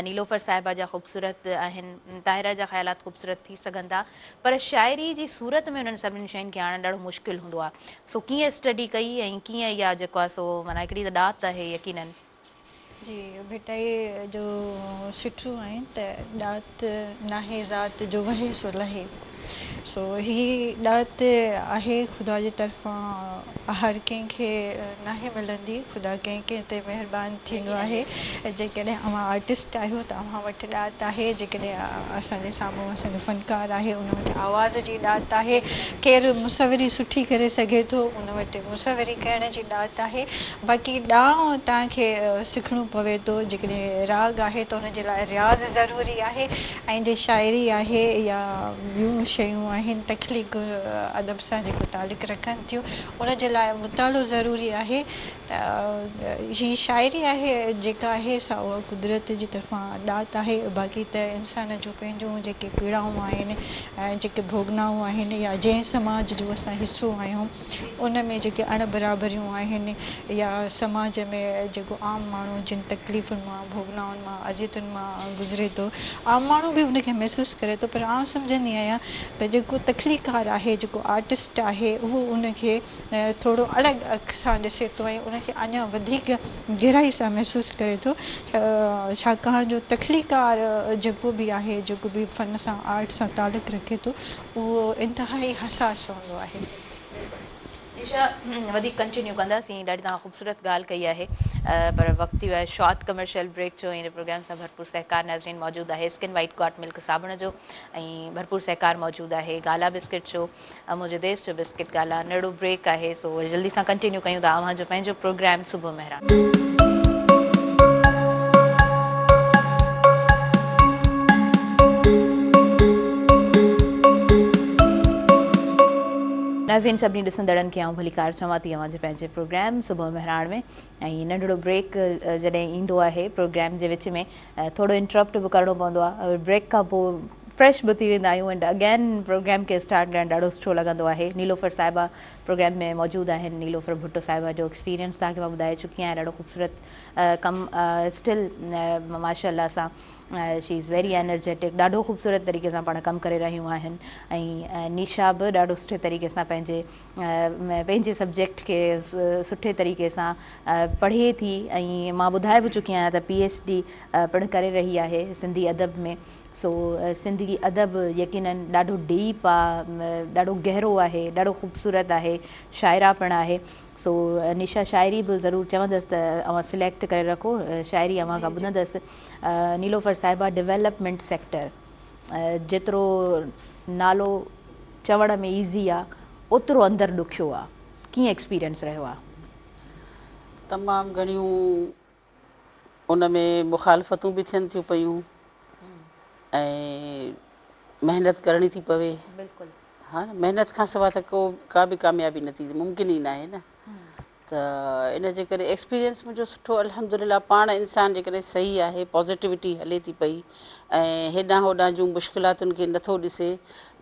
نيلوفر صاحبه جا خوبصورت آهن طاهره جا خيالات خوبصورت ٿي سگهن ٿا پر شاعري جي صورت ۾ انهن سڀني شين کي آڻڻ ڏاڍو مشڪل هوندو آهي سو ڪيئن اسٽڊي ڪئي ۽ ڪيئن اها جيڪو آهي سو معنيٰ هڪڙي ته ڏات آهي يقينن. جي ڀٽائيء جو سٽون آهن ته ڏات ناهي ذات جو وهي سو لهي. سو هي ڏات آهي خدا جي طرفان هر ڪنهن کي ناهي ملندي خدا ڪنهن ڪنهن تي مهربان ٿيندو آهي جيڪڏهن اوهان آرٽسٽ آهيو ته اوهان وٽ ڏات آهي جيڪڏهن اسان جي سامهون اسان جو فنڪار آهي ان وٽ آواز جي ڏات آهي ڪير مصوري سٺي ڪري سگهي ٿو ان وٽ مصوري ڪرڻ جي ڏات آهي باقي ڏانء توهان کي سکڻو پوي ٿو، جيڪڏهن راڳ آهي ته ان جي لاء رياض ضروري آهي ۽ جي شاعري آهي يا ٻيون شيون آهن تخليق ادب سان جيڪو تعلق رکن ٿيون ان جي لاء مطالعو ضروري آهي ته هي شاعري آهي جيڪا آهي سا اها قدرت جي طرفان ڏات آهي باقي ته انسان جون پنهنجون جيڪي پيڙائون آهن ۽ جيڪي ڀوڳنائون آهن يا جنهن سماج جو اسان حصو آهيون ان ۾ جيڪي اڻ برابريون آهن يا سماج ۾ جيڪو عام ماڻهو جن تڪليفن مان، ڀوڳنائن مان، اذيتن مان گذري ٿو، عام ماڻهو به ان کي محسوس ڪري ٿو پر آئون سمجهندي آهيان ته جيڪو تخليقڪار آهي، جيڪو آرٽسٽ آهي اهو ان کي ٿورو الڳ اک سان ڏسي ٿو ۽ ان کي اڃا وڌيڪ گهرائي سان محسوس ڪري ٿو ڇاڪاڻ جو تخليقڪار جيڪو به آهي، جيڪو به فن سان آرٽ سان تعلق رکي ٿو اهو انتهائي حساس هوندو آهي. نشا وڌيڪ ڪنٽينيو ڪنداسين ڏاڍي توهان خوبصورت ڳالهه ڪئي آهي پر وقت ٿي ويو آهي شارٽ ڪمرشل بريڪ جو ۽ پروگرام سان ڀرپور سهڪار ناظرين موجود آهي اسڪن وائيٽ گاٽ ملڪ صابڻ جو ۽ ڀرپور سهڪار موجود آهي گالا بسڪٽ جو منهنجي ديس جو بسڪٽ گالا ننڍڙو بريڪ آهي سو وري جلدي سان ڪنٽينيو ڪيون ٿا اوهان جو پنهنجو پروگرام صبح مهراڻ. ناظرين سڀني ڏسندڙن کي آئون ڀليڪار چوان ٿي اوهان جي پنهنجي پروگرام صبح مهراڻ ۾ ۽ ننڍڙو بريڪ جڏهن ايندو آهي پروگرام جي وچ ۾ ٿورو انٽرپٽ به ڪرڻو پوندو آهي بريڪ کان پوء فريش به ٿي ويندا آهيون اينڊ اگين پروگرام کي اسٽارٽ ڪرڻ ڏاڍو سٺو لڳندو آهي نيلوفر صاحبه پروگرام ۾ موجود آهن نيلوفر ڀٽو صاحبه جو ايڪسپيرينس توهان کي مان ٻڌائي چڪي آهيان ڏاڍو خوبصورت ڪم اسٽل ماشاء الله سان شي از ويري انرجيٽڪ ڏاڍو خوبصورت طريقي سان پاڻ ڪم ڪري رهيون آهن ۽ نيشا به ڏاڍو سٺي طريقي سان پنهنجي پنهنجي سبجيڪٽ کي سٺي طريقي سان پڙهي ٿي ۽ مان ٻڌائي به چڪي آهيان ته پي ايڇ ڊي پڻ ڪري رهي آهي سنڌي ادب ۾ سو سنڌي ادب يقينن ڏاڍو ڊيپ آ ڏاڍو گهرو آهي ڏاڍو خوبصورت آهي شاعره پڻ آهي سو نشا شاعري به ضرور چوندس ته اوهان سليڪٽ ڪري رکو شاعري اوهان کان ٻڌندس نيلوفر صاحبه ڊولپمينٽ سيڪٽر جيترو نالو چوڻ ۾ ايزي آ اوترو اندر ڏکيو آ ڪيئن ايڪسپيرينس رهيو آ؟ تمام گهڻيون ان ۾ مخالفتون به ٿين ٿيون پيون. ۽ محنت ڪرڻي ٿي پوي. بلڪل. ها نه محنت کان سواء ته ڪو ڪا به ڪاميابي نه ٿي ممڪن ئي ناهي نه ته ان جي ڪري ايڪسپيرينس منهنجو سٺو الحمدلله پاڻ انسان جيڪڏهن صحيح آهي پازيٽوٽي هلي ٿي پئي ۽ هيڏانهن هوڏانهن جون مشڪلاتن کي نٿو ڏسي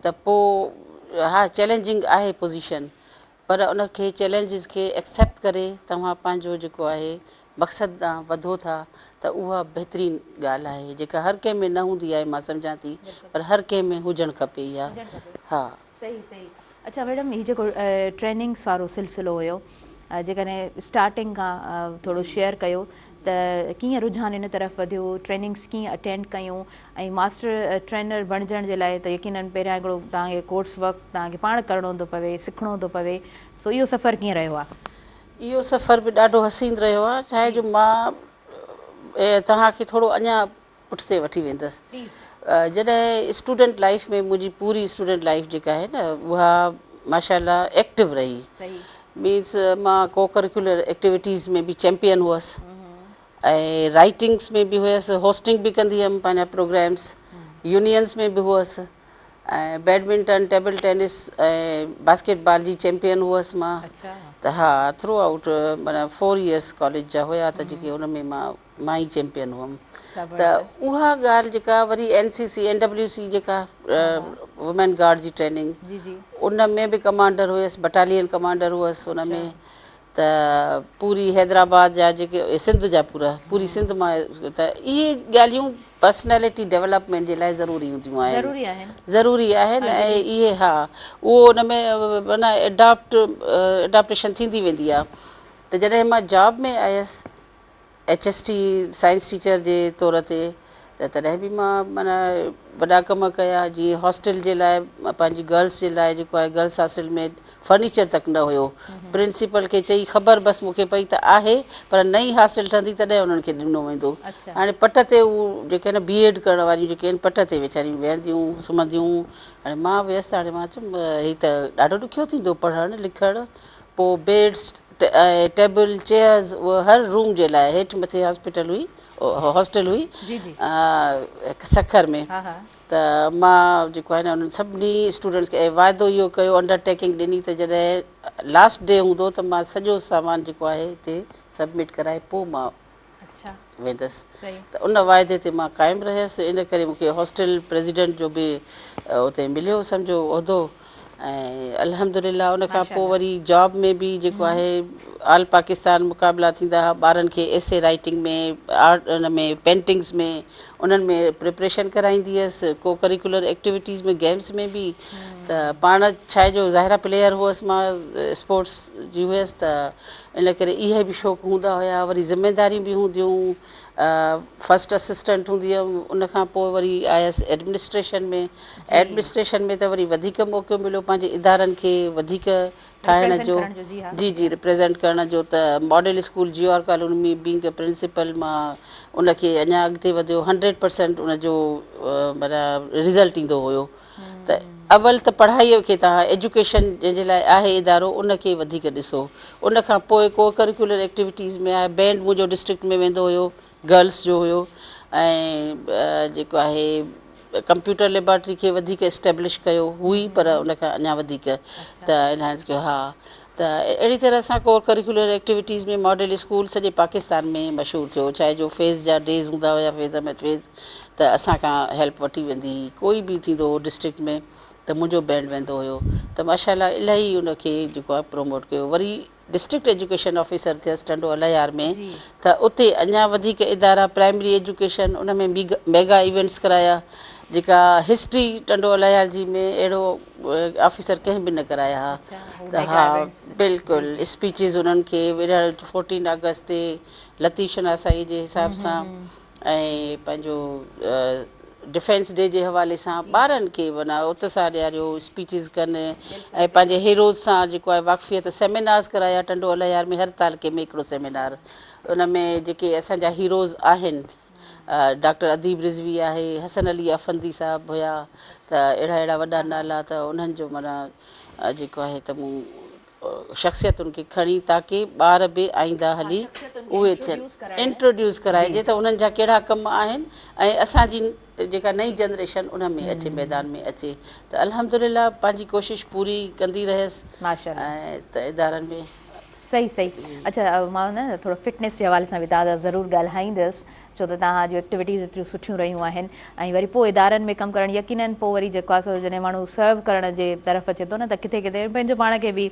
ته پوء ها چئلينجنگ آهي پوزيشن پر ان کي چئلينجز کي ايڪسيپٽ ڪري توهان پنهنجو جيڪو آهي مقصد ڏانهن وڌو ٿا ته اها بهترين ڳالهه آهي جيڪا هر ڪنهن ۾ نه هوندي آهي مان سمجهان ٿي پر هر ڪنهن ۾ هجڻ کپي اها ها. صحيح صحيح اڇا ميڊم هي جيڪو ٽريننگس وارو سلسلو هيو جيڪڏهن اسٽارٽنگ کان ٿورو شيئر ڪيو ته ڪيئن رجحان ان طرف وڌيو ٽريننگس ڪيئن اٽينڊ ڪيون ۽ ماسٽر ٽرينر بڻجڻ جي لاء ته يقينن پهريان هڪڙو توهان کي ڪورس ورڪ توهان کي پاڻ ڪرڻو ٿو پوي سکڻو ٿو پوي سو اهو سفر ڪيئن رهيو آهي؟ اهو سفر به ڏاڍو حسين رهيو آهي ڇا آهي جو مان توهان کي ٿورو اڃا پٺتي وٺي ويندس جڏهن اسٽوڊنٽ لائيف ۾ منهنجي پوري اسٽوڊنٽ لائيف جيڪا آهي نه اها ماشاء الله ايڪٽو رهي مينس مان ڪو ڪريڪولر ايڪٽيوٽيز ۾ به چيمپيئن هئس ۽ رائيٽنگس ۾ به هيس هوسٽنگ به ڪندي هيم پنهنجا پروگرامس يونينس ۾ به هئس ۽ badminton table tennis ۽ basketball جي چيمپيئن هئس مان ته ها ٿرو آئوٽ معنيٰ فور ايئرس ڪاليج جا هيا ته جيڪي ان ۾ مان مان ئي چيمپيئن هئم ته اها ڳالهه جيڪا وري N C C N W C جيڪا وومين گارڊ جي ٽريننگ ان ۾ به ڪمانڊر هيس بٽالين ڪمانڊر هئس ان ۾ ته پوري حيدرآباد جا جيڪي سنڌ جا پورا پوري سنڌ مان ته اهي ڳالهيون پرسنالٽي ڊولپمينٽ جي لاء ضروري هونديون آهن ضروري آهن ضروري آهن ۽ اهي ها اهو ان ۾ معنيٰ اڊاپٽ اڊاپٽيشن ٿيندي ويندي آهي ته جڏهن مان جاب ۾ آيس H S T science teacher جي طور تي ته تڏهن به مان معنيٰ وڏا ڪم ڪيا جيئن هاسٽل جي لاء پنهنجي گرلس جي لاء جيڪو آهي گرلس هاسٽل ۾ فرنيچر تڪ نه هيو پرنسپل کي چئي خبر بس مون کي پئي ته آهي پر نئين هاسٽل ٺهندي تڏهن انهن کي ڏنو ويندو هاڻي پٽ تي هو جيڪي آهن بي ايڊ ڪرڻ واريون جيڪي آهن پٽ تي ويچاريون ويهنديون سمهنديون هاڻي مان ويس ته هاڻي مان چيم هي ته ڏاڍو ڏکيو ٿيندو پڙهڻ لکڻ پوء بيڊس ۽ ٽيبل چيئرز اهو هر روم جي لاء هيٺ مٿي هاسپيٽل هئي هاسٽل هئي سکر ۾ ته مان جيڪو آهي نه انهن سڀني اسٽوڊنٽس کي واعدو اهو ڪيو انڊر ٽيڪنگ ڏني ته جڏهن لاسٽ ڊي هوندو ته مان سڄو سامان جيڪو آهي هتي سبمٽ ڪرائي پوء مان ويندس ته ان واعدي تي مان قائم رهيس ان ڪري مون کي هاسٽل پريزيڊنٽ جو به اتي مليو سمجهو عهدو ۽ الحمدلله ان کان پوء وري جاب ۾ به جيڪو آهي آل پاڪستان مقابلا ٿيندا هئا ٻارن کي ايسي رائيٽنگ ۾ آرٽ ان ۾ پينٽنگس ۾ انهن ۾ پريپريشن ڪرائيندي هيس ڪو ڪريڪولر ايڪٽيوٽيز ۾ گيمس ۾ به ته پاڻ ڇا جو ظاهرا پليئر هئس مان اسپورٽس جي هيس ته ان ڪري اهي به شوق هوندا هيا وري ذميداريون به هونديون فرسٽ اسسٽنٽ هوندي هيم ان کان پوء وري آيس ايڊمنسٽريشن ۾ ايڊمنسٽريشن ۾ ته وري وڌيڪ موقعو مليو پنهنجي ادارن کي وڌيڪ ٺاهڻ جو جي جي ريپريزنٽ ڪرڻ جو ته model school G R colony ۾ being a principal مان ان کي اڃا اڳتي وڌيو هنڊريڊ پرسنٽ ان جو معنيٰ رزلٽ ايندو هيو ته اول ته پڙهائيء کي توهان ايجوڪيشن جنهن جي لاء آهي ادارو ان کي وڌيڪ ڏسو ان کان پوء ڪو ڪريڪولر ايڪٽيوٽيز ۾ آهي بينڊ منهنجو ڊسٽرڪٽ ۾ ويندو هيو گرلس جو هيو ۽ جيڪو آهي ڪمپيوٽر ليبارٽري کي وڌيڪ اسٽيبلش ڪيو هئي پر ان کان اڃا وڌيڪ ته انهانس ڪيو ها ته اهڙي طرح سان ڪو ڪريڪولر ايڪٽيوٽيز ۾ ماڊل اسڪول سڄي پاڪستان ۾ مشهور ٿيو ڇاهي جو فيض جا ڊيز هوندا هيا فيض احمد فيض ته اسان کان هيلپ وٺي ويندي هئي ڪوئي به ٿيندو هو ڊسٽرڪٽ ۾ ته منهنجو بينڊ ويندو هيو ته ماشاء الله الاهي ان کي جيڪو آهي پروموٽ ڪيو وري ڊسٽرڪٽ ايجوڪيشن آفيسر ٿيس ٽنڊو الهيار ۾ ته اتي اڃا وڌيڪ ادارا پرائمري ايجوڪيشن ان ۾ ميگا ايونٽس ڪرايا جيڪا هسٽري ٽنڊو الهيار جي ۾ اهڙو آفيسر ڪنهن به نه ڪرايا ها ته ها بلڪل اسپيچز انهن کي فورٽين آگسٽ تي لطيف شناسائي جي حساب سان ۽ پنهنجو ڊفينس ڊي جي حوالي سان ٻارن کي معنيٰ اتساهه ڏياريو اسپيچز ڪن ۽ پنهنجي هيروز سان جيڪو آهي واقفيت سيمينارز ڪرايا ٽنڊو الهيار ۾ هر تعلقي ۾ هڪڙو سيمينار ان ۾ جيڪي اسان جا هيروز آهن ڊاڪٽر اديب رضوي آهي حسن علي افندي صاحب هيا ته اهڙا اهڙا وڏا نالا ته انهن جو معنيٰ جيڪو آهي ته مون شخصيتن کي کڻي تاڪه ٻار به آئينده هلي اهي ٿين انٽروڊيوس ڪرائجي ته انهن جا ڪهڙا ڪم آهن ۽ اسان جي جيڪا نئين جنريشن ان ۾ اچي ميدان ۾ اچي ته الحمدلله پنهنجي ڪوشش پوري ڪندي رهيس ۽ ته ادارن ۾. صحيح صحيح اڇا مان نه ٿورو فٽنيس جي حوالي سان به توهان سان ضرور ڳالهائيندس ڇو ته توهان جون ايڪٽيوٽيز ايتريون سٺيون رهيون آهن ۽ وري پوء ادارن ۾ ڪم ڪرڻ يقينن پوء وري جيڪو آهي سو جڏهن ماڻهو سرو ڪرڻ جي طرف اچي ٿو نه ته ڪٿي ڪٿي پنهنجو پاڻ کي به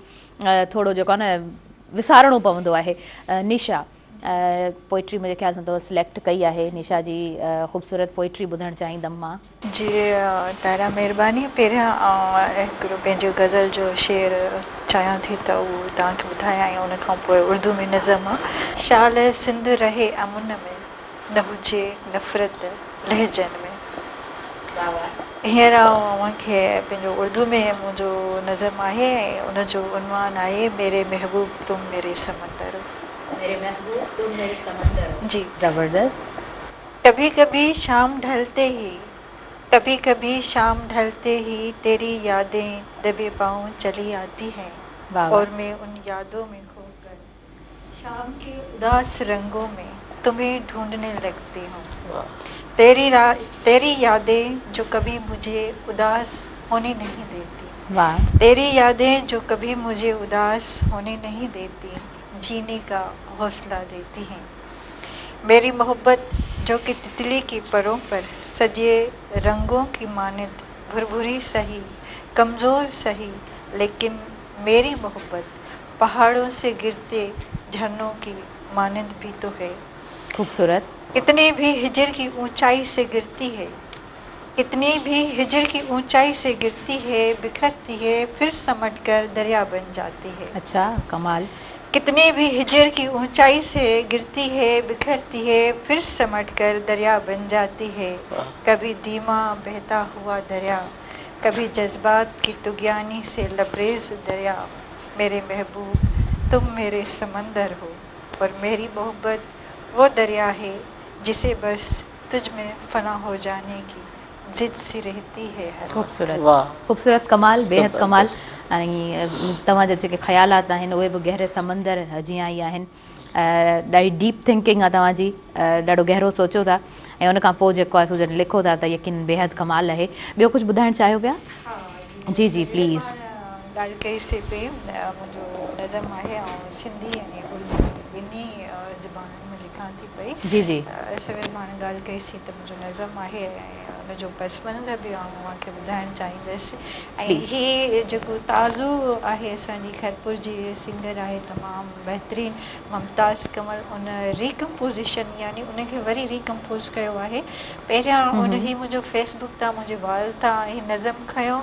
ٿورو جيڪو آهي نه وسارڻو پوندو آهي نشا پوئٽري منهنجي خيال سان تو سليڪٽ ڪئي آهي نشا جي خوبصورت پوئٽري ٻڌڻ چاهيندم مان. جي طاهره مهرباني پهريان آئون هڪڙو پنهنجو غزل جو شعر چاهيان ٿي ته اهو توهان کي ٻڌايان ۽ ان کان پوء اردو ۾ نظم آ. شال سنڌ رهي امن ۾ نه هجي نفرت لهجن ۾. هينئر آئون اوهان کي پنهنجو اردو ۾ منهنجو نظم آهي ۽ ان جو عنوان آهي ميري محبوب تم ميري سمندر هو. ميري محبوب تم ميري سمندر هو. جي. زبردست. ڪڀي ڪڀي شام ڍلتي هي ڪڀي ڪڀي شام ڍلتي هي تيري يادين دبي پائون چلي آتي هين اور مين ان يادون مين کو ڪر شام ڪي اداس رنگون مين تمهين ڍونڍني لگتي هون تيري تيري يادين جو ڪڀي مجهي اداس هوني نهين ديتي تيري يادين جو ڪڀي مجهي اداس هوني نهين ديتي جيني ڪا حوصله ديتي هين ميري محبت جو ڪي تتلي ڪي پرون پر سجي رنگون ڪي مانند ڀرڀري سهي ڪمزور سهي ليڪن ميري محبت پهاڙون سي گرتي جهرنون ڪي مانند ڀي تو هي خوبصورت. ڪتني ڀي هجر ڪي اونچائي سي گرتي هي ڪتني ڀي هجر ڪي اونچائي سي گرتي هي بکرتي هي ڦر سمٽ ڪر دريا بن جاتي هي. اڇا ڪمال. ڪتني ڀي هجر ڪي اونچائي سي گرتي هي بکرتي هي ڦر سمٽ ڪر دريا بن جاتي هي ڪڀي ديما بهتا هوا دريا ڪڀي جذبات ڪي طغياني سي لبريز دريا ميري محبوب تم ميري سمندر هو اور ميري محبت وو دريا هي جسي بس تجھ ۾ فنا هو جاني ڪي ضد سي رهتي هي هر وقت. خوبصورت خوبصورت ڪمال بيحد ڪمال ۽ توهان جا جيڪي خيالات آهن اهي به گهري سمندر جيان ئي آهن ڏاڍي ڊيپ ٿنڪنگ آهي توهان جي ڏاڍو گهرو سوچو ٿا ۽ ان کان پوء جيڪو آهي سو جڏهن لکو ٿا ته يقينن بيحد ڪمال آهي ٻيو ڪجهه ٻڌائڻ چاهيو پيا جي جي پليز. ڳالهه ڪئي سي پئي منهنجو نظم آهي آئون سنڌي ۽ اردو ٻنهي زبانن ۾ لکان ٿي پئي جي جي. سوير پاڻ ڳالهه ڪئي سين ته منهنجو نظم آهي ۽ ان جو پس منظر به آئون اوهان کي ٻڌائڻ چاهيندس ۽ هي جيڪو تازو آهي اسان جي خيرپور جي سنگر آهي تمام بهترين ممتاز ڪنول ان ريڪمپوزيشن يعني ان کي وري ريڪمپوز ڪيو آهي پهريان ان هي منهنجو فيس بڪ تان منهنجي وال تان هي نظم کنيو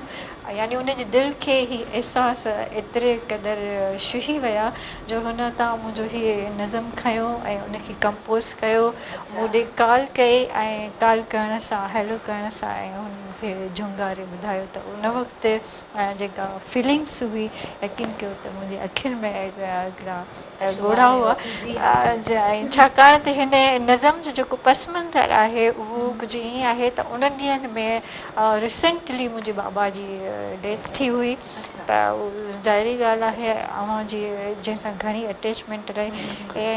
يعني ان جي دل کي هي احساس ايتري قدر ڇهي ويا جو هن تان منهنجو هي نظم کنيو ۽ ان کي ڪمپوز ڪيو مون ڏي ڪال ڪئي ۽ ڪال ڪرڻ سان هيلو ڪرڻ سان ۽ هن مون کي جهونگاري ٻڌايو ته ان وقت جيڪا فيلنگس هئي يقين ڪيو ته منهنجي اکين ۾ هڪڙا ڳوڙها هئا ۽ ڇاڪاڻ ته هن نظم جو جيڪو پس منظر آهي اهو ڪجهه ائين آهي ته انهن ڏينهن ۾ ريسنٽلي منهنجي بابا جي ڊيٿ ٿي هئي ته ظاهري ڳالهه آهي اوهان جي جنهن سان گهڻي اٽيچمينٽ رهي ۽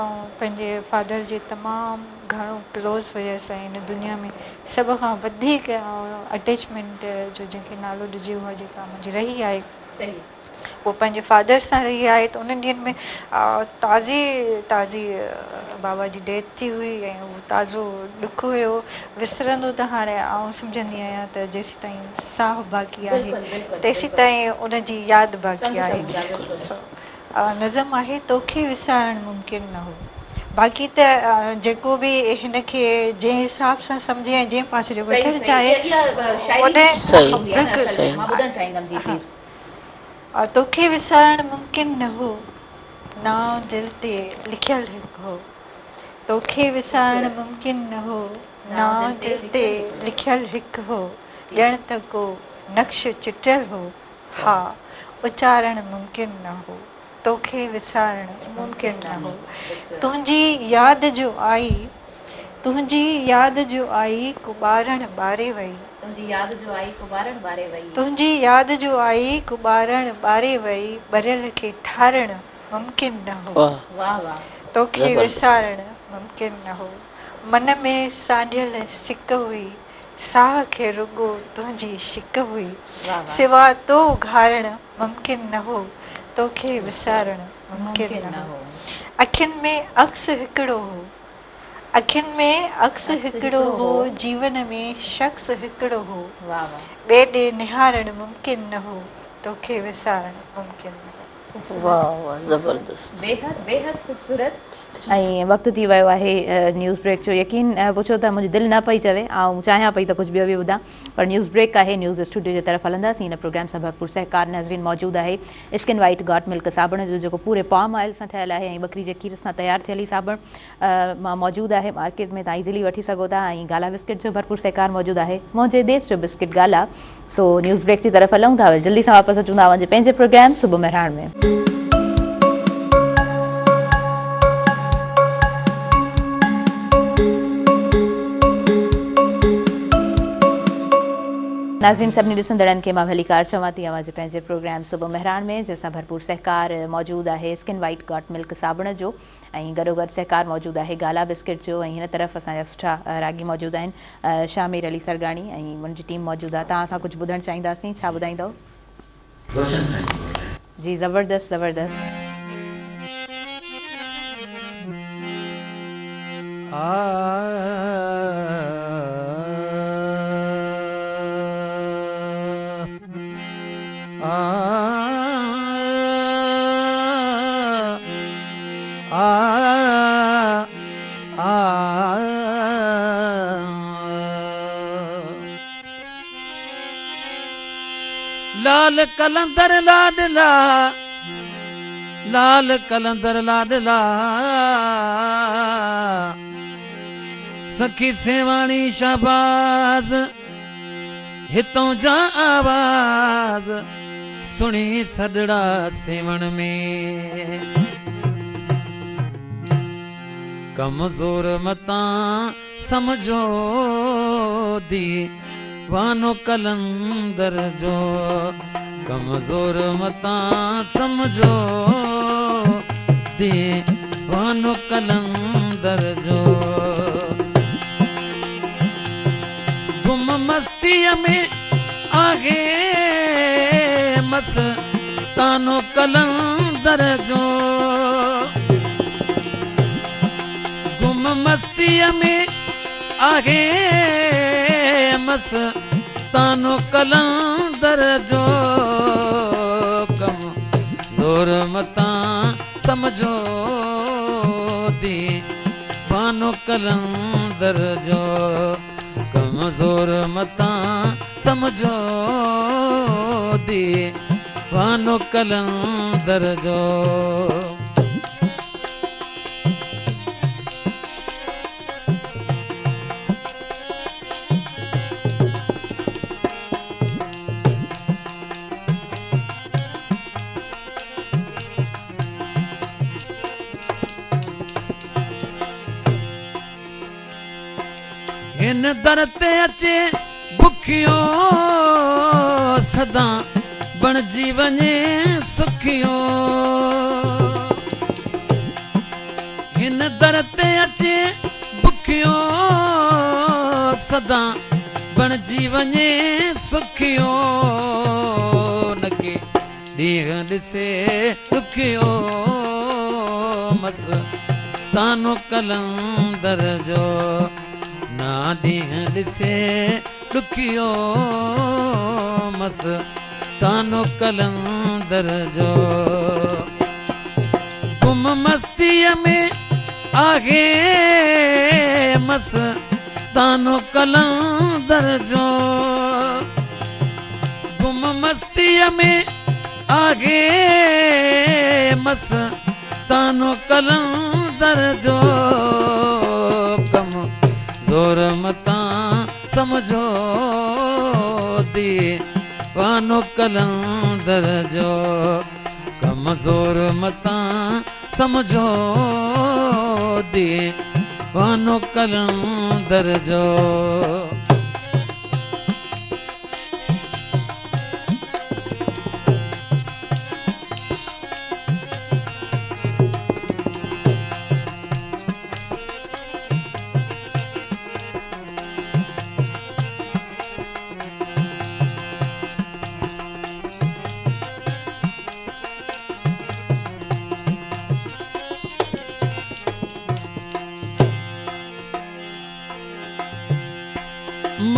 آئون پنهنجي فادر جي تمام گهڻو ڪلوز هيس ۽ هن دنيا ۾ سڀ کان وڌيڪ اٽيچمينٽ جو جنهن کي نالو ڏجي اها جيڪا منهنجي رهي آهي. هوء پنهنجي فادر سان رهي آهي ته انهن ڏينهن ۾ تازي تازي بابا جي ڊيٿ ٿي هئي ۽ اهو تازو ڏک هيو وسرندو ته هاڻي آئون سمجهندي آهيان ته جيسيتائين ساهه باقي آهي تيسيتائين ان جي ياد باقي آهي سو نظم آهي توکي وسارڻ ممڪن نه هو باقي ته جيڪو به هن کي جنهن حساب سان سمجهي ۽ جنهن پاسي ڏي وٺڻ چاهي ان بلڪل توکي وسارڻ ممڪن نه هو، نانء دل تي لکيل هڪ هو. توکي وسارڻ ممڪن نه هو، نانء دل تي لکيل هڪ هو. ڄڻ ته ڪو نقش چٽيل هو، ها اچارڻ ممڪن نه هو. توکي وسارڻ ممڪن نه هو. تنهنجي ياد جو آئي، تنهنجي ياد جو آئي، ڪو ٻارڻ ٻاري وئي. تنهنجي ياد جو آئي ڪو ٻارڻ ٻاري وئي. تنهنجي ياد جو آئي ڪو ٻارڻ ٻاري وئي، ٻريل کي ٺارڻ ممڪن نه هو. واه واه. توکي وسارڻ ممڪن نه هو. من ۾ سانڍيل سڪ هئي، ساهه کي رڳو تنهنجي شڪ هئي. سوا تو گهارڻ ممڪن نه هو، توکي وسارڻ ممڪن نه هو. اکين ۾ عڪس هڪڙو هو. اکين ۾ عڪس هڪڙو هو، جيون ۾ شخص هڪڙو هو. ٻئي ڏي نهارڻ ممڪن نه هو، توکي وسارڻ ممڪن نه هو. واه واه زبردست. بيحد بيحد خوبصورت ۽ وقت ٿي ويو آهي نيوز بريڪ جو يقين پڇو ته منهنجي دل نه پئي چوي آئون چاهيان پئي ته ڪجهه ٻيو به ٻڌان پر نيوز بريڪ آهي نيوز اسٽوڊيو جي طرف هلنداسين هن پروگرام سان ڀرپور سهڪار ناظرين موجود آهي اسڪن وائيٽ گاٽ ملڪ صابڻ جو جيڪو پوري پام آئل سان ٺهيل آهي ۽ ٻڪري جي کير سان تيار ٿيل هي صابڻ موجود آهي مارڪيٽ ۾ تان ايزلي وٺي سگهو ٿا ۽ گالا بسڪٽ جو ڀرپور سهڪار موجود آهي منهنجي ديس جو بسڪٽ گالا سو نيوز بريڪ جي طرف هلون ٿا وري جلدي سان واپس اچون ٿا اوهان جي پنهنجي پروگرام صبح مهراڻ ۾. ناظرين سڀني ڏسندڙن کي مان ڀليڪار چوان ٿي اوهان جي پنهنجي پروگرام صبح مهراڻ ۾ جنهن سان ڀرپور سهڪار موجود آهي اسڪن وائيٽ گاٽ ملڪ صابڻ جو ۽ گڏوگڏ سهڪار موجود آهي گالا بسڪٽ جو ۽ هن طرف اسان جا سٺا راڳي موجود آهن شاهه مير علي سرگاڻي ۽ ان جي ٽيم موجود آهي توهان کان ڪجهه ٻڌڻ چاهينداسين ڇا ٻڌائيندؤ؟ روشن سائين جي ڳوٺ. جي زبردست زبردست. لال قلندر لاڏلا لال قلندر لاڏلا سکي سيواڻي شهباز هتون جا آواز سڻي سڏڙا سيوهڻ ۾. ڪمزور متان سمجهو ديوانو قلندر جو ڪمزور متان سمجهو ديوانو قلندر جو. گم مستيء ۾ آهي مستانو قلندر جو. گم مستيء ۾ آهي مستانو قلندر جو. ڪم زور متان سمجهو ديوانو قلندر جو. ڪمزور متان سمجهو ديوانو قلندر جو. هن در تي اچي بکيو سدا بڻجي وڃي سکيو. هن در تي اچي بکيو سدا بڻجي وڃي سکيو. نڪي ڏينهن ڏسي ڏکيو مستانو قلندر جو. نا ڏينهن ڏسي ڏکيو مستانو قلندر جو. گم مستيء ۾ آهي مستانو قلندر جو. گم مستيء ۾ آهي مستانو قلندر جو. ڪم زور متان سمجهو ديوانو قلندر جو. ڪمزور متان سمجهو ديوانو قلندر جو.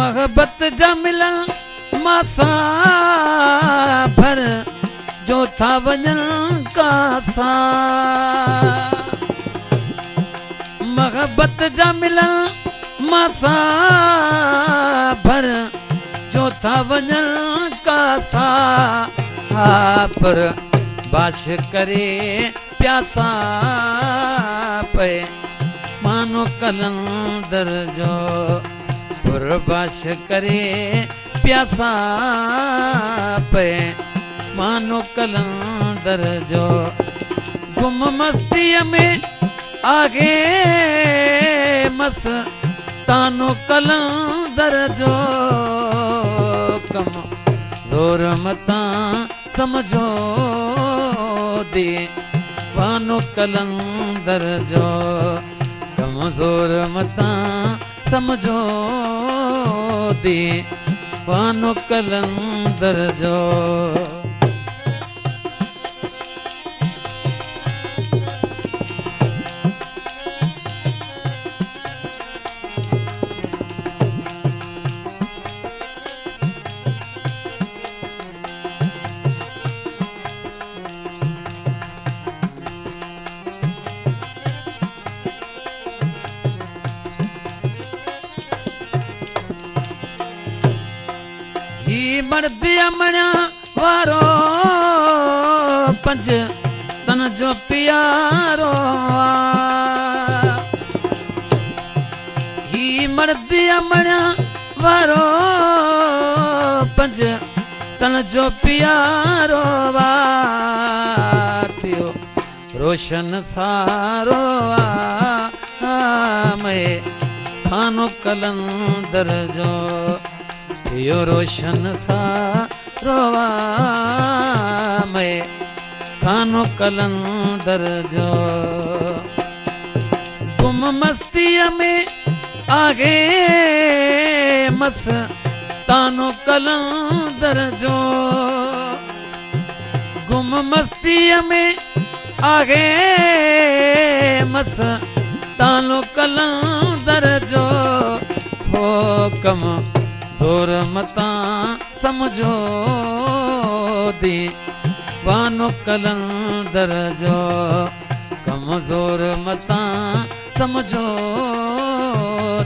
محبت جا ملن ماسا ڀر جو ٿا وڃن ڪاسا. محبت جا ملن ماسا ڀر جو ٿا وڃن ڪاسا. پر باش ڪري پياسا پئي مانو قلندر جو. پر باش ڪري پياسا پئي مانو قلندر جو. گم مستيء ۾ آهي مس تانو قلندر جو. ڪم زور متان سمجهو ديوانو قلندر جو. ڪمزور متان سمجهو ديوانو قلندر جو. هي مرد امڙيا وارو پنج تن جو پيارو آ. هي مرد امڙيا وارو پنج تن جو پيارو آ. ٿيو روشن سارو آ مئي خانو قلندر جو. ٿيو روشن سارو آ مئي خانو قلندر جو. گم مستيء ۾ آهي مس تانو قلندر جو. گم مستيء ۾ آهي مس تانو قلندر جو. هو ڪم زور متان سمجهو ديوانو قلندر جو. ڪمزور متان سمجهو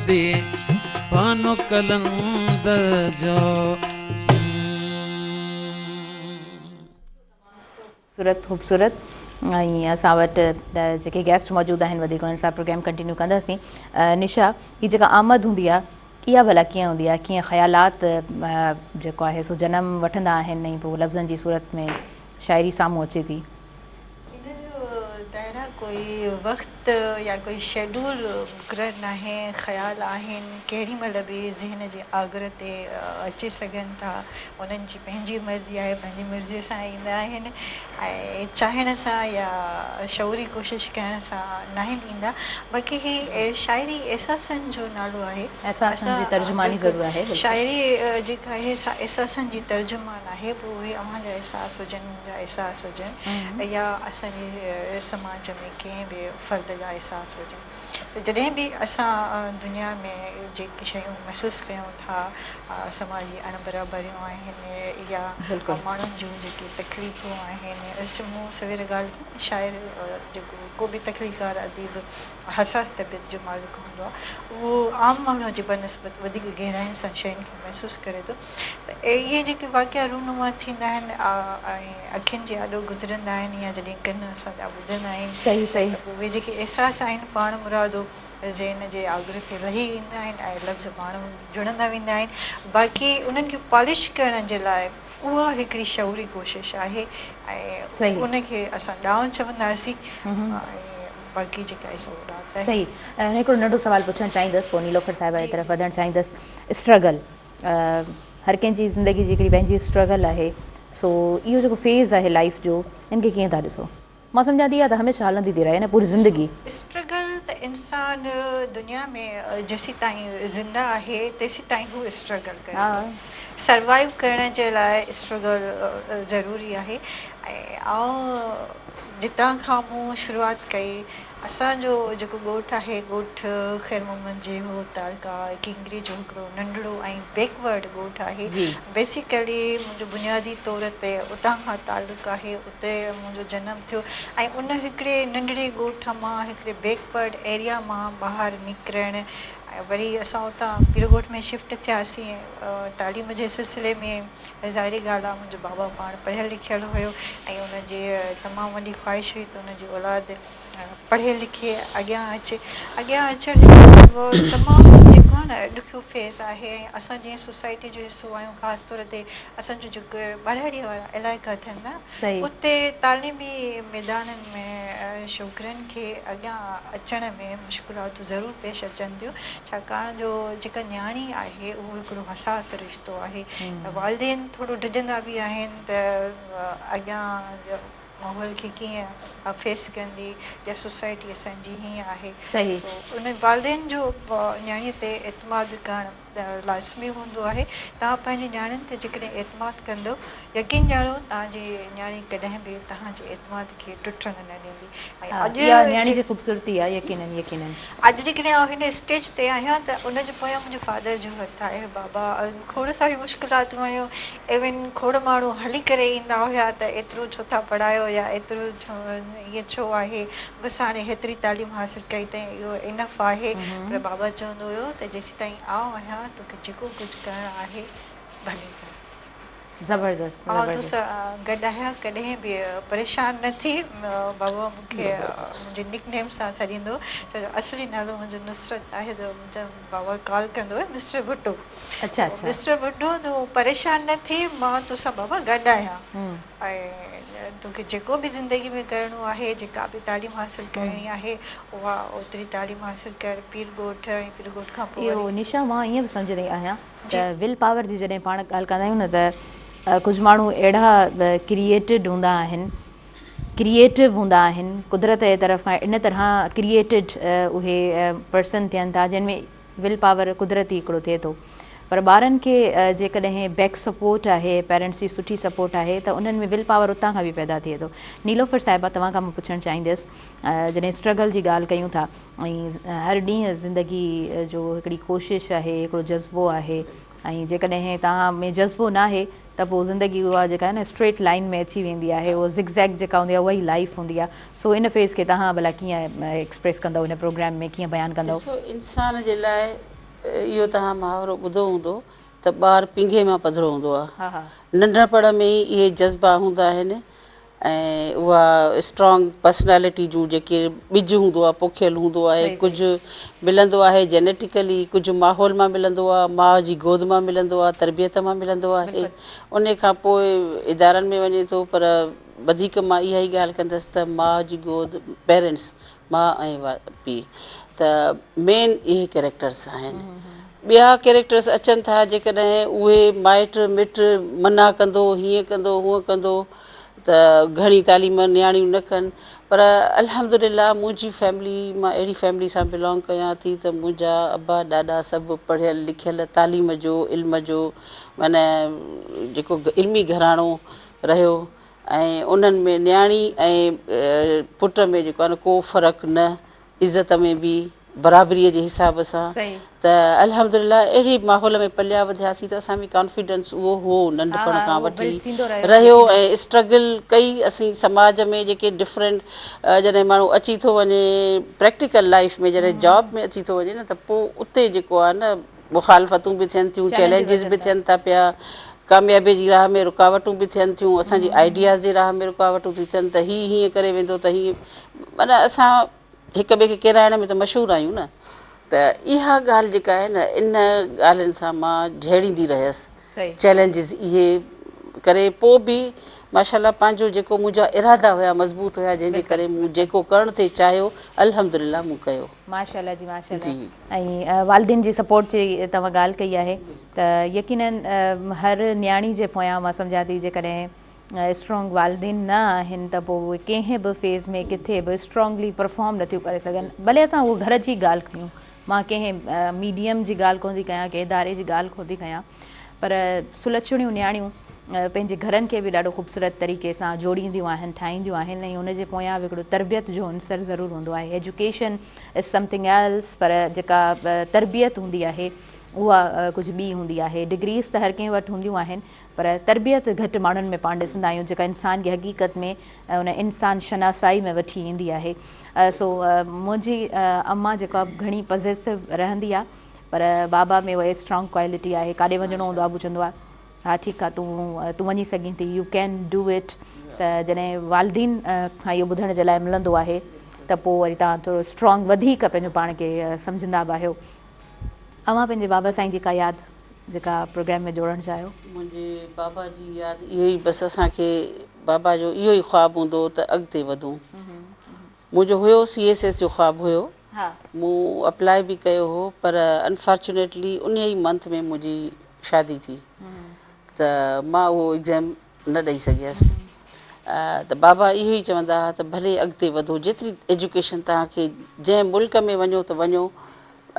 ديوانو قلندر جو. خوبصورت خوبصورت ۽ اسان وٽ جيڪي گيسٽ موجود آهن وڌيڪ انهن سان پروگرام ڪنٽينيو ڪنداسين. نشا هي جيڪا آمد هوندي آهي اها ڀلا ڪيئن هوندي آهي، ڪيئن خيالات جيڪو آهي سو جنم وٺندا آهن ۽ پوء لفظن جي صورت ۾ شاعري سامهون اچي ٿي؟ ان جو دائره ڪوئي وقت يا ڪوئي شيڊول مقرر ناهي، خيال آهن ڪهڙي مهل به ذهن جي آگر تي اچي سگهن ٿا، انهن جي پنهنجي مرضي آهي، پنهنجي مرضي سان ايندا آهن ۽ چاهڻ سان يا شعوري ڪوشش ڪرڻ سان ناهن ايندا، باقي هي شاعري احساسن جو نالو آهي، احساسن جي ترجماني ضرور آهي، بلڪل. شاعري جيڪا آهي سا احساسن جي ترجمان آهي، پوء اهي اوهان جا احساس هجن، منهنجا احساس هجن يا اسان جي سماج ۾ ڪنهن به فرد جا احساس هجن ته جڏهن به اسان دنيا ۾ جيڪي شيون محسوس ڪيون ٿا، سماجي اڻ برابريون آهن يا ماڻهن جون جيڪي تڪليفون آهن، مون سوير ڳالهه ڪئي نه شاعر جيڪو ڪو به تخليقار اديب حساس طبيعت جو مالڪ هوندو آهي اهو عام ماڻهوء جي بنسبت وڌيڪ گهراين سان شين کي محسوس ڪري ٿو ته اهي جيڪي واقعا رونما ٿيندا آهن ۽ اکين جي آڏو گذرندا آهن يا جڏهن ڪن اسان جا ٻڌندا آهن ته پوء اهي جيڪي احساس آهن پاڻ مرادو ذهن جي آگر تي لهي ايندا آهن ۽ لفظ پاڻ جڙندا ويندا آهن باقي انهن کي پالش ڪرڻ جي لاء اها هڪڙي شعوري ڪوشش آهي ۽ ان کي اسان ڏانء چونداسين ۽ باقي جيڪا آهي سو ڏات آهي. صحيح هڪڙو ننڍو سوال پڇڻ چاهيندس پوء نيلوفر صاحبه جي طرف وڌڻ چاهيندس. اسٽرگل هر ڪنهن جي زندگي جي هڪڙي پنهنجي اسٽرگل آهي سو اهو جيڪو فيز آهي لائيف جو ان کي ڪيئن ٿا ڏسو؟ مان سمجهان ٿي اها ته هميشه هلندي ٿي رهي نه پوري زندگي. اسٽرگل ته انسان دنيا ۾ جيسيتائين زنده آهي تيسيتائين هو اسٽرگل ڪري ٿو. سروائيو ڪرڻ جي لاء اسٽرگل ضروري آهي ۽ آئون جتان کان مون شروعات ڪئي اسان جو جيڪو ڳوٺ آهي ڳوٺ خير محمد جيهو تعلقه ڪنگري جو هڪڙو ننڍڙو ۽ بيڪورڊ ڳوٺ آهي. بيسيڪلي منهنجو بنيادي طور تي اتان کان تعلق آهي اتي منهنجو جنم ٿيو ۽ ان هڪڙي ننڍڙي ڳوٺ مان هڪڙي بيڪورڊ ايريا مان ٻاهر نڪرڻ ۽ وري اسان اتان پيرڳوٺ ۾ شفٽ ٿياسين تعليم جي سلسلي ۾ ظاهري ڳالهه آهي منهنجو بابا پاڻ پڙهيل لکيل هيو ۽ ان جي تمام وڏي خواهش هئي ته ان جي اولاد پڙهي لکي اڳيان اچي اڳيان اچڻ هڪ تمام جيڪو آهي نه ڏکيو فيز آهي ۽ اسان جنهن سوسائٽي جو حصو آهيون خاص طور تي اسان جو جيڪي ٻهراڙي وارا علائقا ٿين ٿا اتي تعليمي ميدانن ۾ ڇوڪرين کي اڳيان اچڻ ۾ مشڪلاتون ضرور پيش اچن ٿيون ڇاڪاڻ جو جيڪا نياڻي آهي اهو هڪڙو حساس رشتو آهي ته والدين ٿورو ڊڄندا به آهن ته اڳيان ماحول کي ڪيئن فيس ڪندي يا سوسائٽي اسان جي هيئن آهي سو ان والدين جو نياڻي تي اعتماد ڪرڻ لازمي هوندو آهي توهان پنهنجي نياڻين تي جيڪڏهن اعتماد ڪندو يقين ڄاڻو توهان جي نياڻي ڪڏهن به توهان جي اعتماد کي ٽٽڻ نه ڏيندي ۽ اڄ اها نياڻي جي خوبصورتي آهي يقينن يقينن. اڄ جيڪڏهن آئون هن اسٽيج تي آهيان ته ان جي پويان منهنجي فادر جو هٿ آهي بابا کوڙ ساريون مشڪلاتون آيون ايون کوڙ ماڻهو هلي ڪري ايندا هيا ته ايترو ڇو ٿا پڙهايو يا ايترو ائين ڇو آهي بس هاڻي هيتري تعليم حاصل ڪئي اٿئي اهو انف آهي پر بابا چوندو هيو ته جيسيتائين آئون آهيان توکي جيڪو ڪجهه ڪرڻ آهي ڀلي ڪر. زبردست آئون توسان گڏ آهيان ڪڏهن به پريشان نه ٿي. بابا مون کي منهنجي نڪ نيم سان سڏيندو هو ڇو جو اصلي نالو منهنجو نصرت آهي جو منهنجو بابا ڪال ڪندو هو مسٽر ڀٽو مسٽر ڀٽو تون پريشان نه ٿي مان توسان بابا گڏ آهيان ۽ توکي جيڪو به زندگي ۾ ڪرڻو آهي جيڪا به تعليم حاصل ڪرڻي آهي اها اوتري تعليم حاصل ڪر پير ڳوٺ ۽ پير ڳوٺ کان پوء اهو نشا مان ائين به سمجهندي آهيان ته will power جي جڏهن پاڻ ڳالهه ڪندا آهيون نه ته ڪجهه ماڻهو اهڙا ڪريئيٽڊ هوندا آهن ڪريئيٽو هوندا آهن قدرت جي طرف کان ان طرح ڪريئيٽڊ اهي پرسن ٿين ٿا جن ۾ will power قدرتي هڪڙو ٿئي ٿو پر ٻارن کي جيڪڏهن بيڪ سپورٽ آهي پيرنٽس جي سٺي سپورٽ آهي ته انهن ۾ will power اتان کان به پيدا ٿئي ٿو. نيلوفر صاحبه توهان کان مان پڇڻ چاهيندس جڏهن اسٽرگل جي ڳالهه ڪيون ٿا ۽ هر ڏينهن زندگي جو هڪڙي ڪوشش آهي هڪڙو جذبو آهي ۽ جيڪڏهن توهان ۾ جذبو ناهي ته پوء زندگي اها جيڪا آهي نه اسٽريٽ لائين ۾ اچي ويندي آهي اهو زگ زيگ جيڪا هوندي آهي اها ئي لائيف هوندي آهي سو ان فيز کي توهان ڀلا ڪيئن ايڪسپريس ڪندؤ هن پروگرام ۾ ڪيئن بيان ڪندؤ. ڏسو انسان جي لاء اهو توهان محاورو ٻڌو هوندو ته ٻار پينگهي مان پڌرو هوندو آهي ننڍپڻ ۾ ئي اهي جذبا هوندا آهن ۽ اها اسٽرانگ پرسنالٽي جون جيڪي ٻج هوندو آهي پوکيل هوندو آهي ڪجهه ملندو آهي جينيٽيڪلي ڪجهه ماحول مان ملندو آهي ماء جي گود مان ملندو آهي تربيت مان ملندو آهي ان کان پوء ادارن ۾ وڃي ٿو پر وڌيڪ مان اها ئي ڳالهه ڪندس ته ماء جي گود پيرنٽس ماء ۽ پيء ته مين اهي ڪيريڪٽرس آهن ٻيا ڪيريڪٽرس اچن ٿا جيڪڏهن اهي مائٽ مٽ منع ڪندو هيئن ڪندو هونئن ڪندو ته گهڻي تعليم نياڻيون نه ڪن پر الحمد لله منهنجي فيملي مان اهڙي فيملي سان بلانگ ڪيان ٿي ته منهنجا ابا ڏاڏا سڀ پڙهيل لکيل تعليم جو علم جو معنيٰ جيڪو علمي گهراڻو رهيو ۽ انهن ۾ نياڻي ۽ پٽ ۾ جيڪو آهي نه ڪو فرق نه عزت ۾ به برابريء جي حساب سان ته الحمدلله اهڙي ماحول ۾ پليا وڌياسين ته اسان ۾ ڪانفيڊنس اهو هو ننڍپڻ کان وٺي رهيو ۽ اسٽرگل ڪئي اسين سماج ۾ جيڪي ڊفرنٽ جڏهن ماڻهو اچي ٿو وڃي پريڪٽيڪل لائف ۾ جڏهن جاب ۾ اچي ٿو وڃي نه ته پوء اتي جيڪو آهي نه مخالفتون به ٿين ٿيون چئلينجز به ٿين ٿا پيا ڪاميابي جي راهه ۾ رڪاوٽون به ٿين ٿيون اسان جي آئيڊياز جي راهه ۾ رڪاوٽون ٿيون ٿين ته هي هيئن ڪري ويندو ته هي معنيٰ اسان هڪ ٻئي کي ڪيرائڻ ۾ ته مشهور آهيون نه ته اها ڳالهه جيڪا آهي نه ان ڳالهين سان مان جهيڙيندي رهيس چئلينجز اهي ڪري پوء به ماشاء الله پنهنجو جيڪو منهنجا ارادا هيا مضبوط هيا جنهن جي ڪري مون جيڪو ڪرڻ ٿي چاهيو الحمد لله مون ڪيو. ماشاء الله جي ماشاء الله ۽ والدين جي سپورٽ جي توهان ڳالهه ڪئي آهي ته يقينن هر نياڻي جي پويان مان سمجهان ٿي جيڪڏهن اسٽرانگ والدين نه آهن ته پوء اهي ڪنهن به فيز ۾ ڪٿي به اسٽرانگلي پرفارم نٿيون ڪري سگهن ڀلي اسان اهو گهر جي ڳالهه ڪيون مان ڪنهن ميڊيم جي ڳالهه ڪونه ٿي ڪيان ڪنهن اداري جي ڳالهه ڪونه ٿي ڪيان پر سلڇڻيون نياڻيون پنهنجي گهرن کي به ڏاڍو خوبصورت طريقي سان جوڙينديون آهن، ٺاهينديون آهن ۽ ان جي پويان به هڪڙو تربيت جو عنصر ضرور هوندو آهي. ايجوڪيشن is something else پر جيڪا تربيت هوندي آهي اها ڪجهه ٻي هوندي آهي. ڊگريز ته هر ڪنهن وٽ هونديون آهن پر تربيت گهٽ ماڻهن ۾ پاڻ ڏسندا آهيون جيڪا انسان کي حقيقت ۾ ان انسان شناسائي ۾ وٺي ايندي آهي. سو منهنجي امان جيڪا گهڻي پزيسو رهندي آهي پر بابا ۾ اها اسٽرانگ ڪوالٽي آهي ڪاڏي وڃڻو هوندو آهي ابو چوندو آهي ها ٺيڪ آ تون تون وڃي سگهين ٿي يو can do it ته جڏهن والدين کان اهو ٻڌڻ جي لاء ملندو آهي ته پوء وري توهان ٿورو اسٽرانگ وڌيڪ پنهنجو پاڻ کي سمجهندا به آهيو. اوهان پنهنجي بابا سائين جي ڪا ياد جيڪا پروگرام ۾ جوڙڻ چاهيو؟ منهنجي بابا جي ياد اهو ئي بس اسان کي بابا جو اهو ئي خواب هوندو هو ته اڳتي وڌون. منهنجو هيو سي ايس ايس جو خواب هيو مون اپلائي به ڪيو هو پر انفارچونيٽلي انهي ئي منٿ ۾ منهنجي شادي ٿي ته مان اهو ايگزام نه ڏئي سگهيس ته بابا اهو ئي چوندا هئا ته ڀلي اڳتي وڌو جيتري ايجوڪيشن توهان کي جنهن ملڪ ۾ وڃو ته وڃو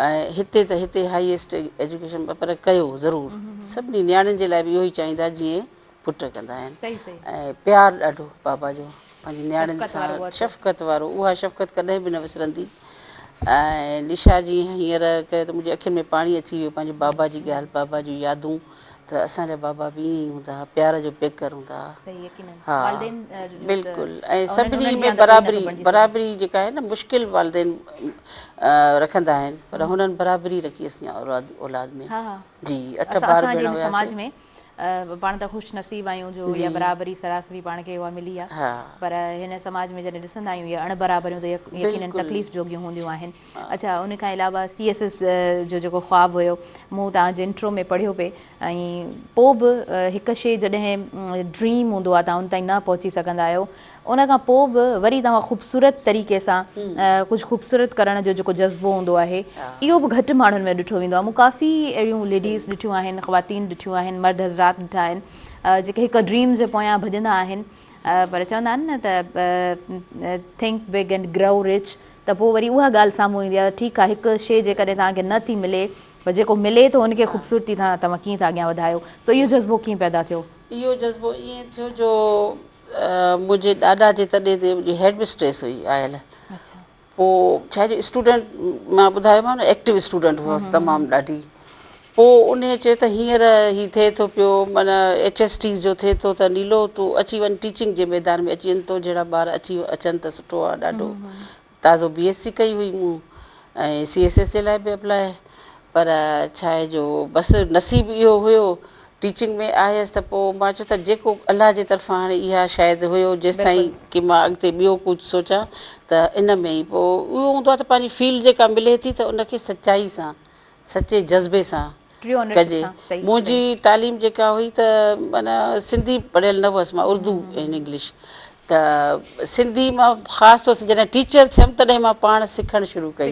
۽ هتي ته هتي هائيسٽ ايجوڪيشن پر ڪيو ضرور سڀني نياڻين جي لاء به اهو ئي چاهيندا جيئن پٽ ڪندا آهن ۽ پيار ڏاڍو بابا جو پنهنجي نياڻين سان شفقت وارو اها شفقت ڪڏهن به نه وسرندي ۽ نشا جي هينئر ڪيو ته منهنجي اکين ۾ پاڻي اچي ويو پنهنجي بابا جي ڳالهه بابا جون يادون ته اسان جا بابا به ائين ئي هوندا هئا پيار جو پيڪر هوندا هئا ها بلڪل ۽ سڀني ۾ برابري برابري جيڪا آهي نه مشڪل والدين رکندا آهن پر هنن برابري رکي اسين اولاد ۾ جي اٺ ڀائر ڀيڻ هياسين پاڻ ته خوش نصيب آهيون جو اها برابري سراسري پاڻ کي اها ملي آهي پر هن سماج ۾ جڏهن ڏسندا آهيون اهي اڻ برابريون ته يقينن تڪليف جوڳيون هونديون آهن. اڇا ان کان علاوه سي ايس ايس جو جيڪو خواب هيو مون توهان جي انٽرو ۾ پڙهيو پئي ۽ پوء به هڪ شي جڏهن ڊريم هوندو آهي توهان ان تائين نه پهچي سگهندا آهيو ان کان پوء به وري توهان خوبصورت طريقي سان ڪجهه خوبصورت ڪرڻ جو جيڪو جذبو هوندو آهي اهو به گهٽ ماڻهن ۾ ڏٺو ويندو آهي مون ڪافي اهڙيون ليڊيز ڏٺيون آهن خواتين ڏٺيون آهن مرد حضرات ڏٺا آهن جيڪي هڪ ڊريم جي پويان ڀڄندا آهن پر چوندا آهن نه ته think big and grow rich ته پوء وري اها ڳالهه سامهون ايندي آهي ٺيڪ آهي هڪ شيء جيڪڏهن توهان کي نه ٿي ملي پر جيڪو ملي ٿو ان کي خوبصورتي سان توهان ڪيئن ٿا اڳيان وڌايو سو اهو جذبو ڪيئن پيدا ٿيو؟ اهو جذبو ائين ٿيو جو منهنجي ڏاڏا جي تڏي تي منهنجي هيڊ مسٽريس هئي آيل پوء ڇا جو اسٽوڊنٽ مان ٻڌايومانو نه ايڪٽو اسٽوڊنٽ هئس تمام ڏاڍي پوء انهي چيو ته هينئر هي ٿئي ٿو پيو معنيٰ ايڇ ايس ٽيز جو ٿئي ٿو ته نيلو تون اچي وڃ ٽيچنگ جي ميدان ۾ اچي وڃ تو جهڙا ٻار اچي اچن ته سٺو آ ڏاڍو تازو بي ايس سي ڪئي هئي مون ۽ سي ايس ايس جي لاء به اپلاء پر ڇا آهي جو بس نصيب اهو هيو ٽيچنگ ۾ آيس ته پوء مان چيو ته جيڪو الله جي طرفان هاڻي اها شايد هيو جيستائين ڪي مان اڳتي ٻيو ڪجهه سوچان ته ان ۾ ئي پوء اهو هوندو آهي ته پنهنجي فيلڊ جيڪا ملي ٿي ته ان کي سچائي سان سچي جذبي سان ڪجي. منهنجي تعليم جيڪا هئي ته معنيٰ سنڌي پڙهيل نه هئس مان اردو ۽ انگلش ته سنڌي مان خاص طور سان جڏهن ٽيچر ٿيم تڏهن مان پاڻ سکڻ شروع ڪئي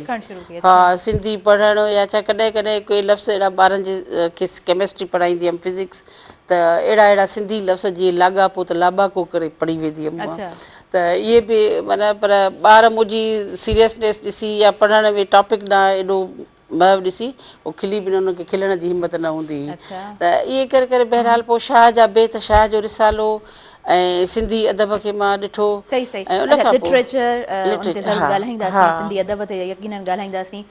ها سنڌي پڙهڻ يا ڇا ڪڏهن ڪڏهن ڪي لفظ اهڙا ٻارن جي کي ڪيمسٽري پڙهائيندي هيم فزڪس ته اهڙا اهڙا سنڌي لفظ جيئن لاڳاپو ته لاٻاڪو ڪري پڙهي ويندي هيم مان ته اهي به معنيٰ پر ٻار منهنجي سيريسنيس ڏسي يا پڙهڻ ۾ ٽاپڪ ڏانهن ايڏو محو ڏسي هو کلي به نه انهن کي کلڻ جي همت نه هوندي هئي ته ائين ڪري ڪري بهرحال پوء شاهه جا بيت شاهه جو رسالو ۽ سنڌي ادب کي مان ڏٺو صحيح صحيح ۽ ان کان پوء لٽريچر ان تي ضرور ڳالهائينداسين سنڌي ادب تي يقينن ڳالهائينداسين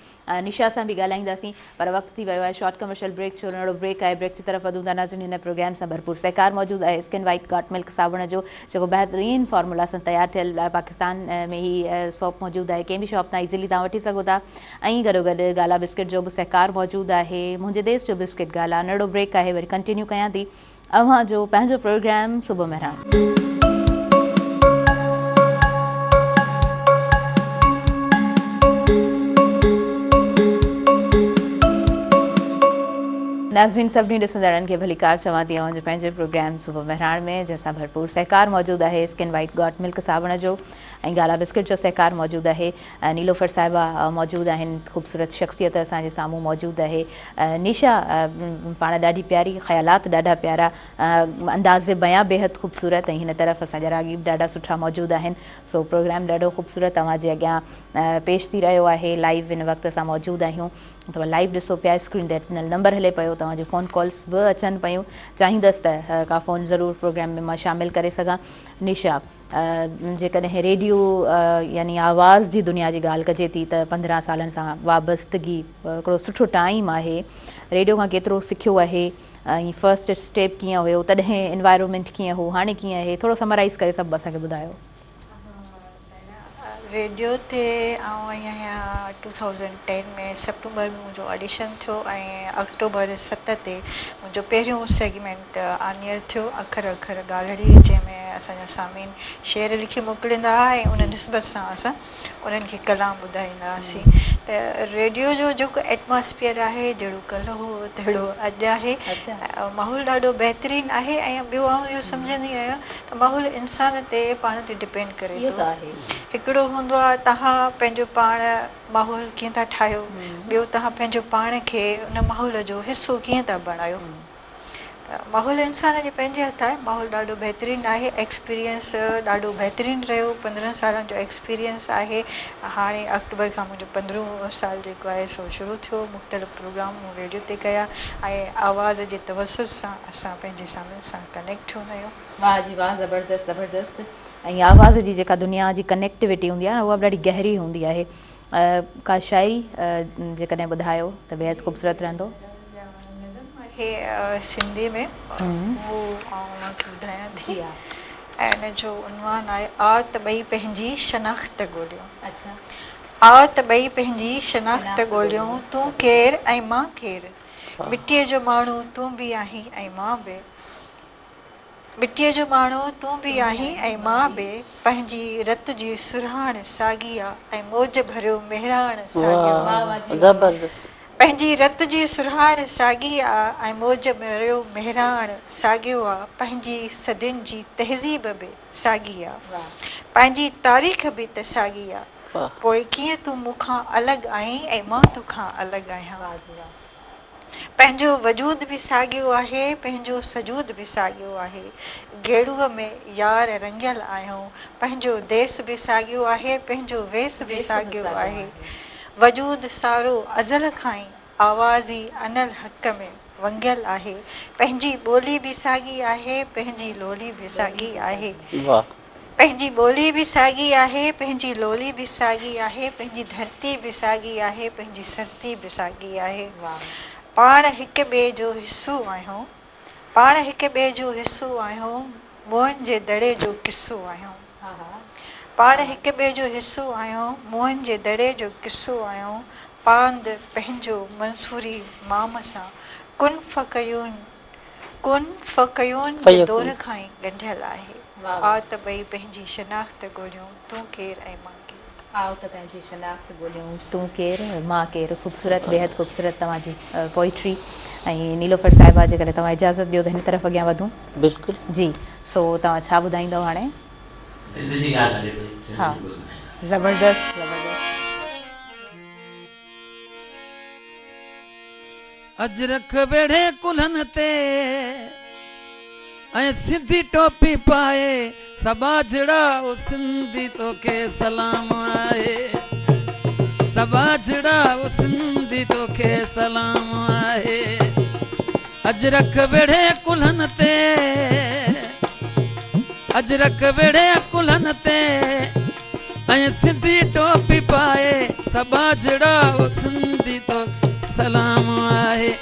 نشا سان به ڳالهائينداسين پر وقت ٿي ويو آهي شارٽ ڪمرشل بريڪ جو ننڍڙو بريڪ آهي بريڪ جي طرف وڌون ٿا ناظرين هن پروگرام سان ڀرپور سهڪار موجود آهي اسڪن وائيٽ گاٽ ملڪ صابڻ جو جيڪو بهترين فارمولا سان تيار ٿيل پاڪستان ۾ هي سوپ موجود آهي ڪنهن به شاپ تان ايزلي توهان وٺي سگهو ٿا ۽ گڏوگڏ گالا بسڪٽ جو به سهڪار موجود آهي منهنجي ديس جو بسڪٽ گالا ننڍڙو بريڪ آهي وري ڪنٽينيو ڪيان ٿي اوهان جو پنهنجو پروگرام صبح مهراڻ. ناظرين سڀني ڏسندڙن کي ڀليڪار چوان ٿي اوهان جو پنهنجي پروگرام صبح مهراڻ ۾ جنهن سان ڀرپور سهڪار موجود آهي اسڪن وائيٽ گاٽ ملڪ صابڻ جو ۽ گالا بسڪٽ جو سهڪار موجود آهي نيلوفر صاحبه موجود آهن خوبصورت شخصيت اسان جي سامهون موجود آهي نيشا پاڻ ڏاڍي پياري خيالات ڏاڍا پيارا انداز بيان بيحد خوبصورت ۽ هن طرف اسان جا راڳي به ڏاڍا سٺا موجود آهن سو پروگرام ڏاڍو خوبصورت اوهان جي اڳيان پيش ٿي رهيو آهي لائيو هن وقت اسان موجود آهيون توهان لائيو ڏسو پيا اسڪرين تي ڏنل نمبر هلي پيو توهان جون فون ڪالز به اچن پيون چاهيندس ته ڪا فون ضرور پروگرام ۾ مان شامل ڪري سگهان نشا جيڪڏهن ريڊيو يعني آواز جي دنيا جي ڳالهه ڪجي ٿي ته 15 سالن سان وابستگي هڪڙو سٺو ٽائيم آهي ريڊيو کان ڪيترو سکيو آهي ۽ فرسٽ اسٽيپ ڪيئن هيو تڏهن انوائرومينٽ ڪيئن هو هاڻي ڪيئن آهي ٿورو سمرائيز ڪري سڀ اسان کي ٻڌايو. ريڊيو تي آئون آئي آهيان ٽو ٿائوزنڊ ٽين ۾ سيپٽمبر ۾ منهنجو آڊيشن ٿيو ۽ آڪٽوبر 7 تي منهنجو پهريون سيگمينٽ آن ايئر ٿيو اکر اکر ڳالهڙي جنهن ۾ اسان جا سامعين شعر لکي موڪليندا هئا ۽ ان نسبت سان اسان انهن کي ڪلام ٻڌائيندا هئاسين ته ريڊيو جو جيڪو ايٽماسفيئر آهي جهڙو ڪلهه هو تهڙو اڄ آهي ماحول ڏاڍو بهترين آهي ۽ ٻيو آئون اهو سمجهندي آهيان ته ماحول انسان تي پاڻ تي ڊپينڊ ڪري ٿو هڪڙو هوندو آهي توهان پنهنجو پاڻ ماحول ڪيئن ٿا ٺاهيو ٻيو توهان پنهنجو پاڻ کي ان ماحول جو حصو ڪيئن ٿا بڻايو ته ماحول انسان جي پنهنجي هٿ آهي ماحول ڏاڍو بهترين آهي ايڪسپيرينس ڏاڍو بهترين رهيو 15 سالن جو ايڪسپيرينس آهي هاڻي آڪٽوبر کان منهنجو 15هون سال جيڪو آهي سو شروع ٿيو مختلف پروگرام مون ريڊيو تي ڪيا ۽ آواز جي توسط سان اسان پنهنجي سامعين سان ڪنيڪٽ هوندا آهيون. واهه جي واهه زبردست زبردست ۽ آواز جي جيڪا دنيا جي ڪنيڪٽيوٽي هوندي آهي نه اها به ڏاڍي گهري هوندي آهي ڪا شاعري جيڪڏهن ٻڌايو ته بيحد خوبصورت رهندو. نظم آهي سنڌي ۾ اهو آئون اوهان کي ٻڌايان ٿي ۽ ان جو عنوان آهي آء ته ٻئي پنهنجي شناخت ڳوليون. آء ته ٻئي پنهنجي شناخت ڳوليون تون ڪير ۽ مان ڪير مٽيء جو ماڻهو تون به آهين ۽ مان به مٽيء جو ماڻهو تون به آهين ۽ مان به پنهنجي رت جي سرهاڻ ساڳي آ ۽ موج ڀريو مهراڻ ساڳيو آ. پنهنجي رت جي سرهاڻ ساڳي آ ۽ موج ڀريو مهراڻ ساڳيو آ پنهنجي صدين جي تهذيب به ساڳي آ پنهنجي تاريخ به ته ساڳي آ پوء ڪيئن تون مون کان الڳ آهين ۽ مان توکان الڳ آهيان. پنهنجو وجود به ساڳيو آهي، پنهنجو سجود به ساڳيو آهي. گيڙوء ۾ يار رڱيل آهيون. پنهنجو ديس به ساڳيو آهي، پنهنجو ويس به ساڳيو آهي. وجود سارو ازل کان ئي آوازي انالحق ۾ ونگيل آهي. پنهنجي ٻولي به ساڳي آهي، پنهنجي لولي به ساڳي آهي. پنهنجي ٻولي به ساڳي آهي، پنهنجي لولي به ساڳي آهي، پنهنجي ڌرتي به ساڳي آهي، پنهنجي سرتي به ساڳي آهي. پاڻ هڪ ٻئي جو حصو آهيون، پاڻ هڪ ٻئي جو حصو آهيون، موهن جي دڙي جو قصو آهيون. پاڻ هڪ ٻئي جو حصو آهيون، موهن جي دڙي جو قصو آهيون، پاند پنهنجو منصوري مام سان ڪن فڪيون ڪن فڪيون جي دور کان ئي ڳنڍيل آهي. آء ته ٻئي پنهنجي شناخت ڳوليون، تون ڪير ۽ مان ڪير. آء ته پنهنجي شناخت ڳوليون، تون ڪير مان ڪير. خوبصورت بيحد خوبصورت توهان جي پوئٽري ۽ نيلوفر صاحبه جيڪڏهن توهان اجازت ڏيو ته هن طرف اڳيان وڌون. بلڪل. جي سو توهان ڇا ٻڌائيندؤ هاڻي؟ سنڌ جي ڳالهه هلي پئي سنڌ جي ٻول ٻڌائينداسين. زبردست زبردست. اجرڪ ويڙهي ڪلهن تي ۽ سنڌي ٽوپي پائي سٻاجهڙا او سنڌي توکي سلام آهي سٻاجهڙا او سنڌي توکي سلام آهي اجرڪ ويڙهي ڪلهن تي اجرڪ ويڙهي ڪلهن تي ۽ سنڌي ٽوپي پائي سٻاجهڙا او سنڌي توکي سلام آهي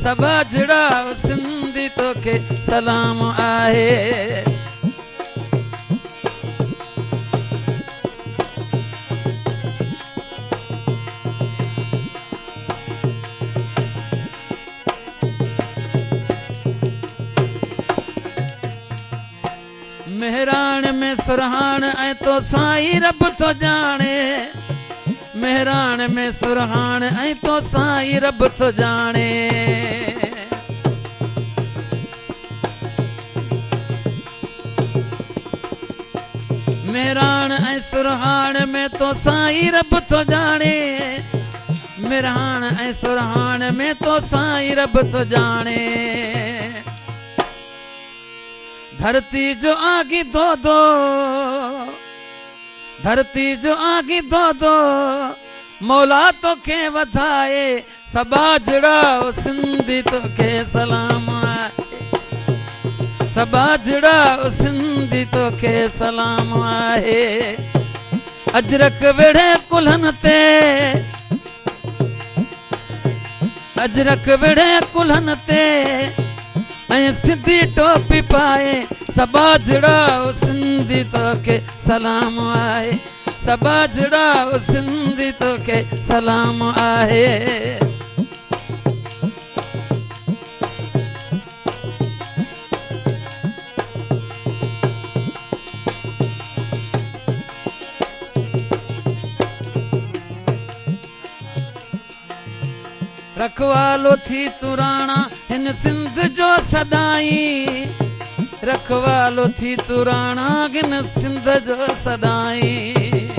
سٻاجهڙا او سنڌي توکي سلام آهي. مهراڻ ۾ سرهاڻ ۽ توسان ئي رب ٿو ڄاڻي مهراڻ ۾ سرهاڻ ۽ توسان ئي رب ٿو ڄاڻي. مهراڻ ۽ سرهاڻ ۾ توسان ئي رب ٿو ڄاڻي مهراڻ ۽ سرهاڻ ۾ توسان ئي رب ٿو ڄاڻي. ڌرتي جو آگي دودو ڌرتي جو آگي دودو مولا توکي وڌائي، سٻاجهڙا او سنڌي توکي سلام آهي، سٻاجهڙا او سنڌي توکي سلام آهي. اجرڪ ويڙهي ڪلهن تي، اجرڪ ويڙهي ڪلهن تي ۽ سنڌي ٽوپي پائي، سٻاجهڙا او سنڌي توکي سلام آهي، سٻاجهڙا او سنڌي توکي سلام آهي. رکوالو ٿي تون راڻا هن سنڌ جو سڏائين، رکوالو ٿي تون راڻا هن سنڌ جو سڏائين.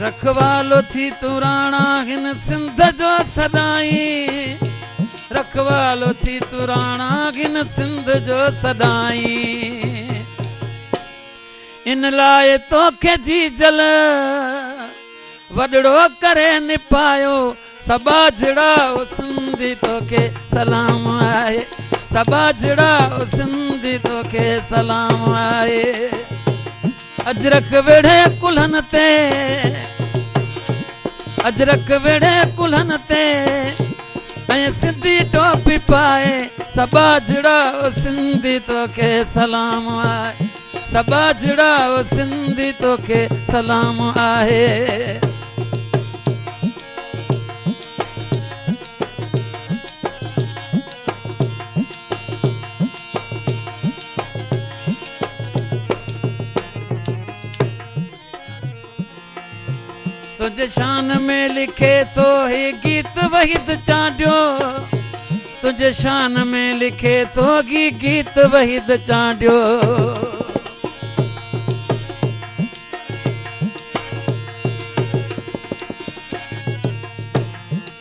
رکوالو ٿي تون راڻا هن سنڌ جو سڏائين، رکوالو ٿي تون راڻا هن سنڌ جو سڏائين. ان لاء توکي جيجل وڏڙو ڪري نپايو، سٻاجهڙا او سنڌي توکي سلام آهي، سٻاجهڙا او سنڌي توکي سلام آهي. اجرڪ ويڙهي ڪلهن تي، اجرڪ ويڙهي ڪلهن تي ۽ سنڌي ٽوپي پائي، سٻاجهڙا او سنڌي توکي سلام آهي، سٻاجهڙا او سنڌي توکي سلام آهي. تنهنجي شان ۾ لکي ٿو هي گيت وحيد چانڊيو، تنهنجي شان ۾ لکي ٿو هي گيت وحيد چانڊيو.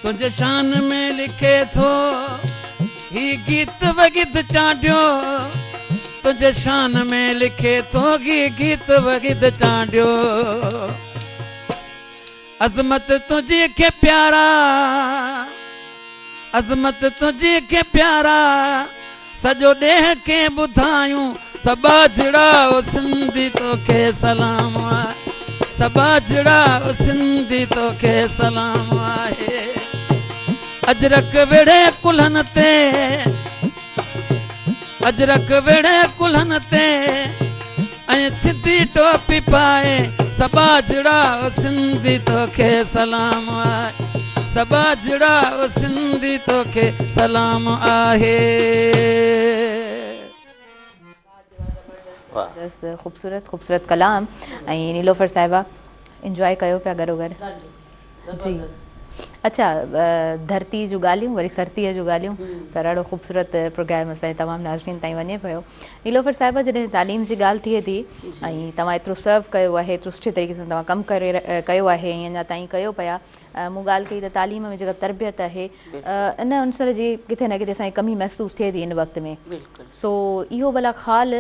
تنهنجي شان ۾ لکي ٿو هي گيت وحيد چانڊيو، تنهنجي شان ۾ لکي ٿو هي گيت وحيد چانڊيو. عظمت تنهنجي کي پيارا، عظمت تنهنجي کي پيارا، سڄو ڏيهه کي ٻڌايون، سٻاجهڙا او سنڌي توکي سلام آهي، سٻاجهڙا او سنڌي توکي سلام آهي. اجرڪ ويڙهي ڪلهن تي، اجرڪ ويڙهي ڪلهن تي ۽ سنڌي ٽوپي پائي، سٻاجهڙا او سنڌي توکي سلام آهي، سٻاجهڙا او سنڌي توکي سلام آهي. زبردست خوبصورت خوبصورت ڪلام ۽ نيلوفر صاحبه انجواء ڪيو پيا گڏو گڏ. جي اڇا ڌرتي جون ڳالهيون وري سرتي جون ڳالهيون ته ڏاڍو خوبصورت پروگرام اسان جي تمام ناظرين تائين وڃي پيو. نيلوفر صاحبه جڏهن تعليم جي ڳالهه ٿئي ٿي ۽ توهان ايترو سرو ڪيو آهي ايترو سٺي طريقي سان توهان ڪم ڪري ڪيو آهي ۽ اڃا تائين ڪيو پيا، مون ڳالهه ڪئي ته تعليم ۾ جيڪا تربيت آهي ان عنصر جي ڪٿي نه ڪٿي اسان کي ڪمي محسوس ٿئي ٿي هن وقت ۾، سو اهو ڀلا خال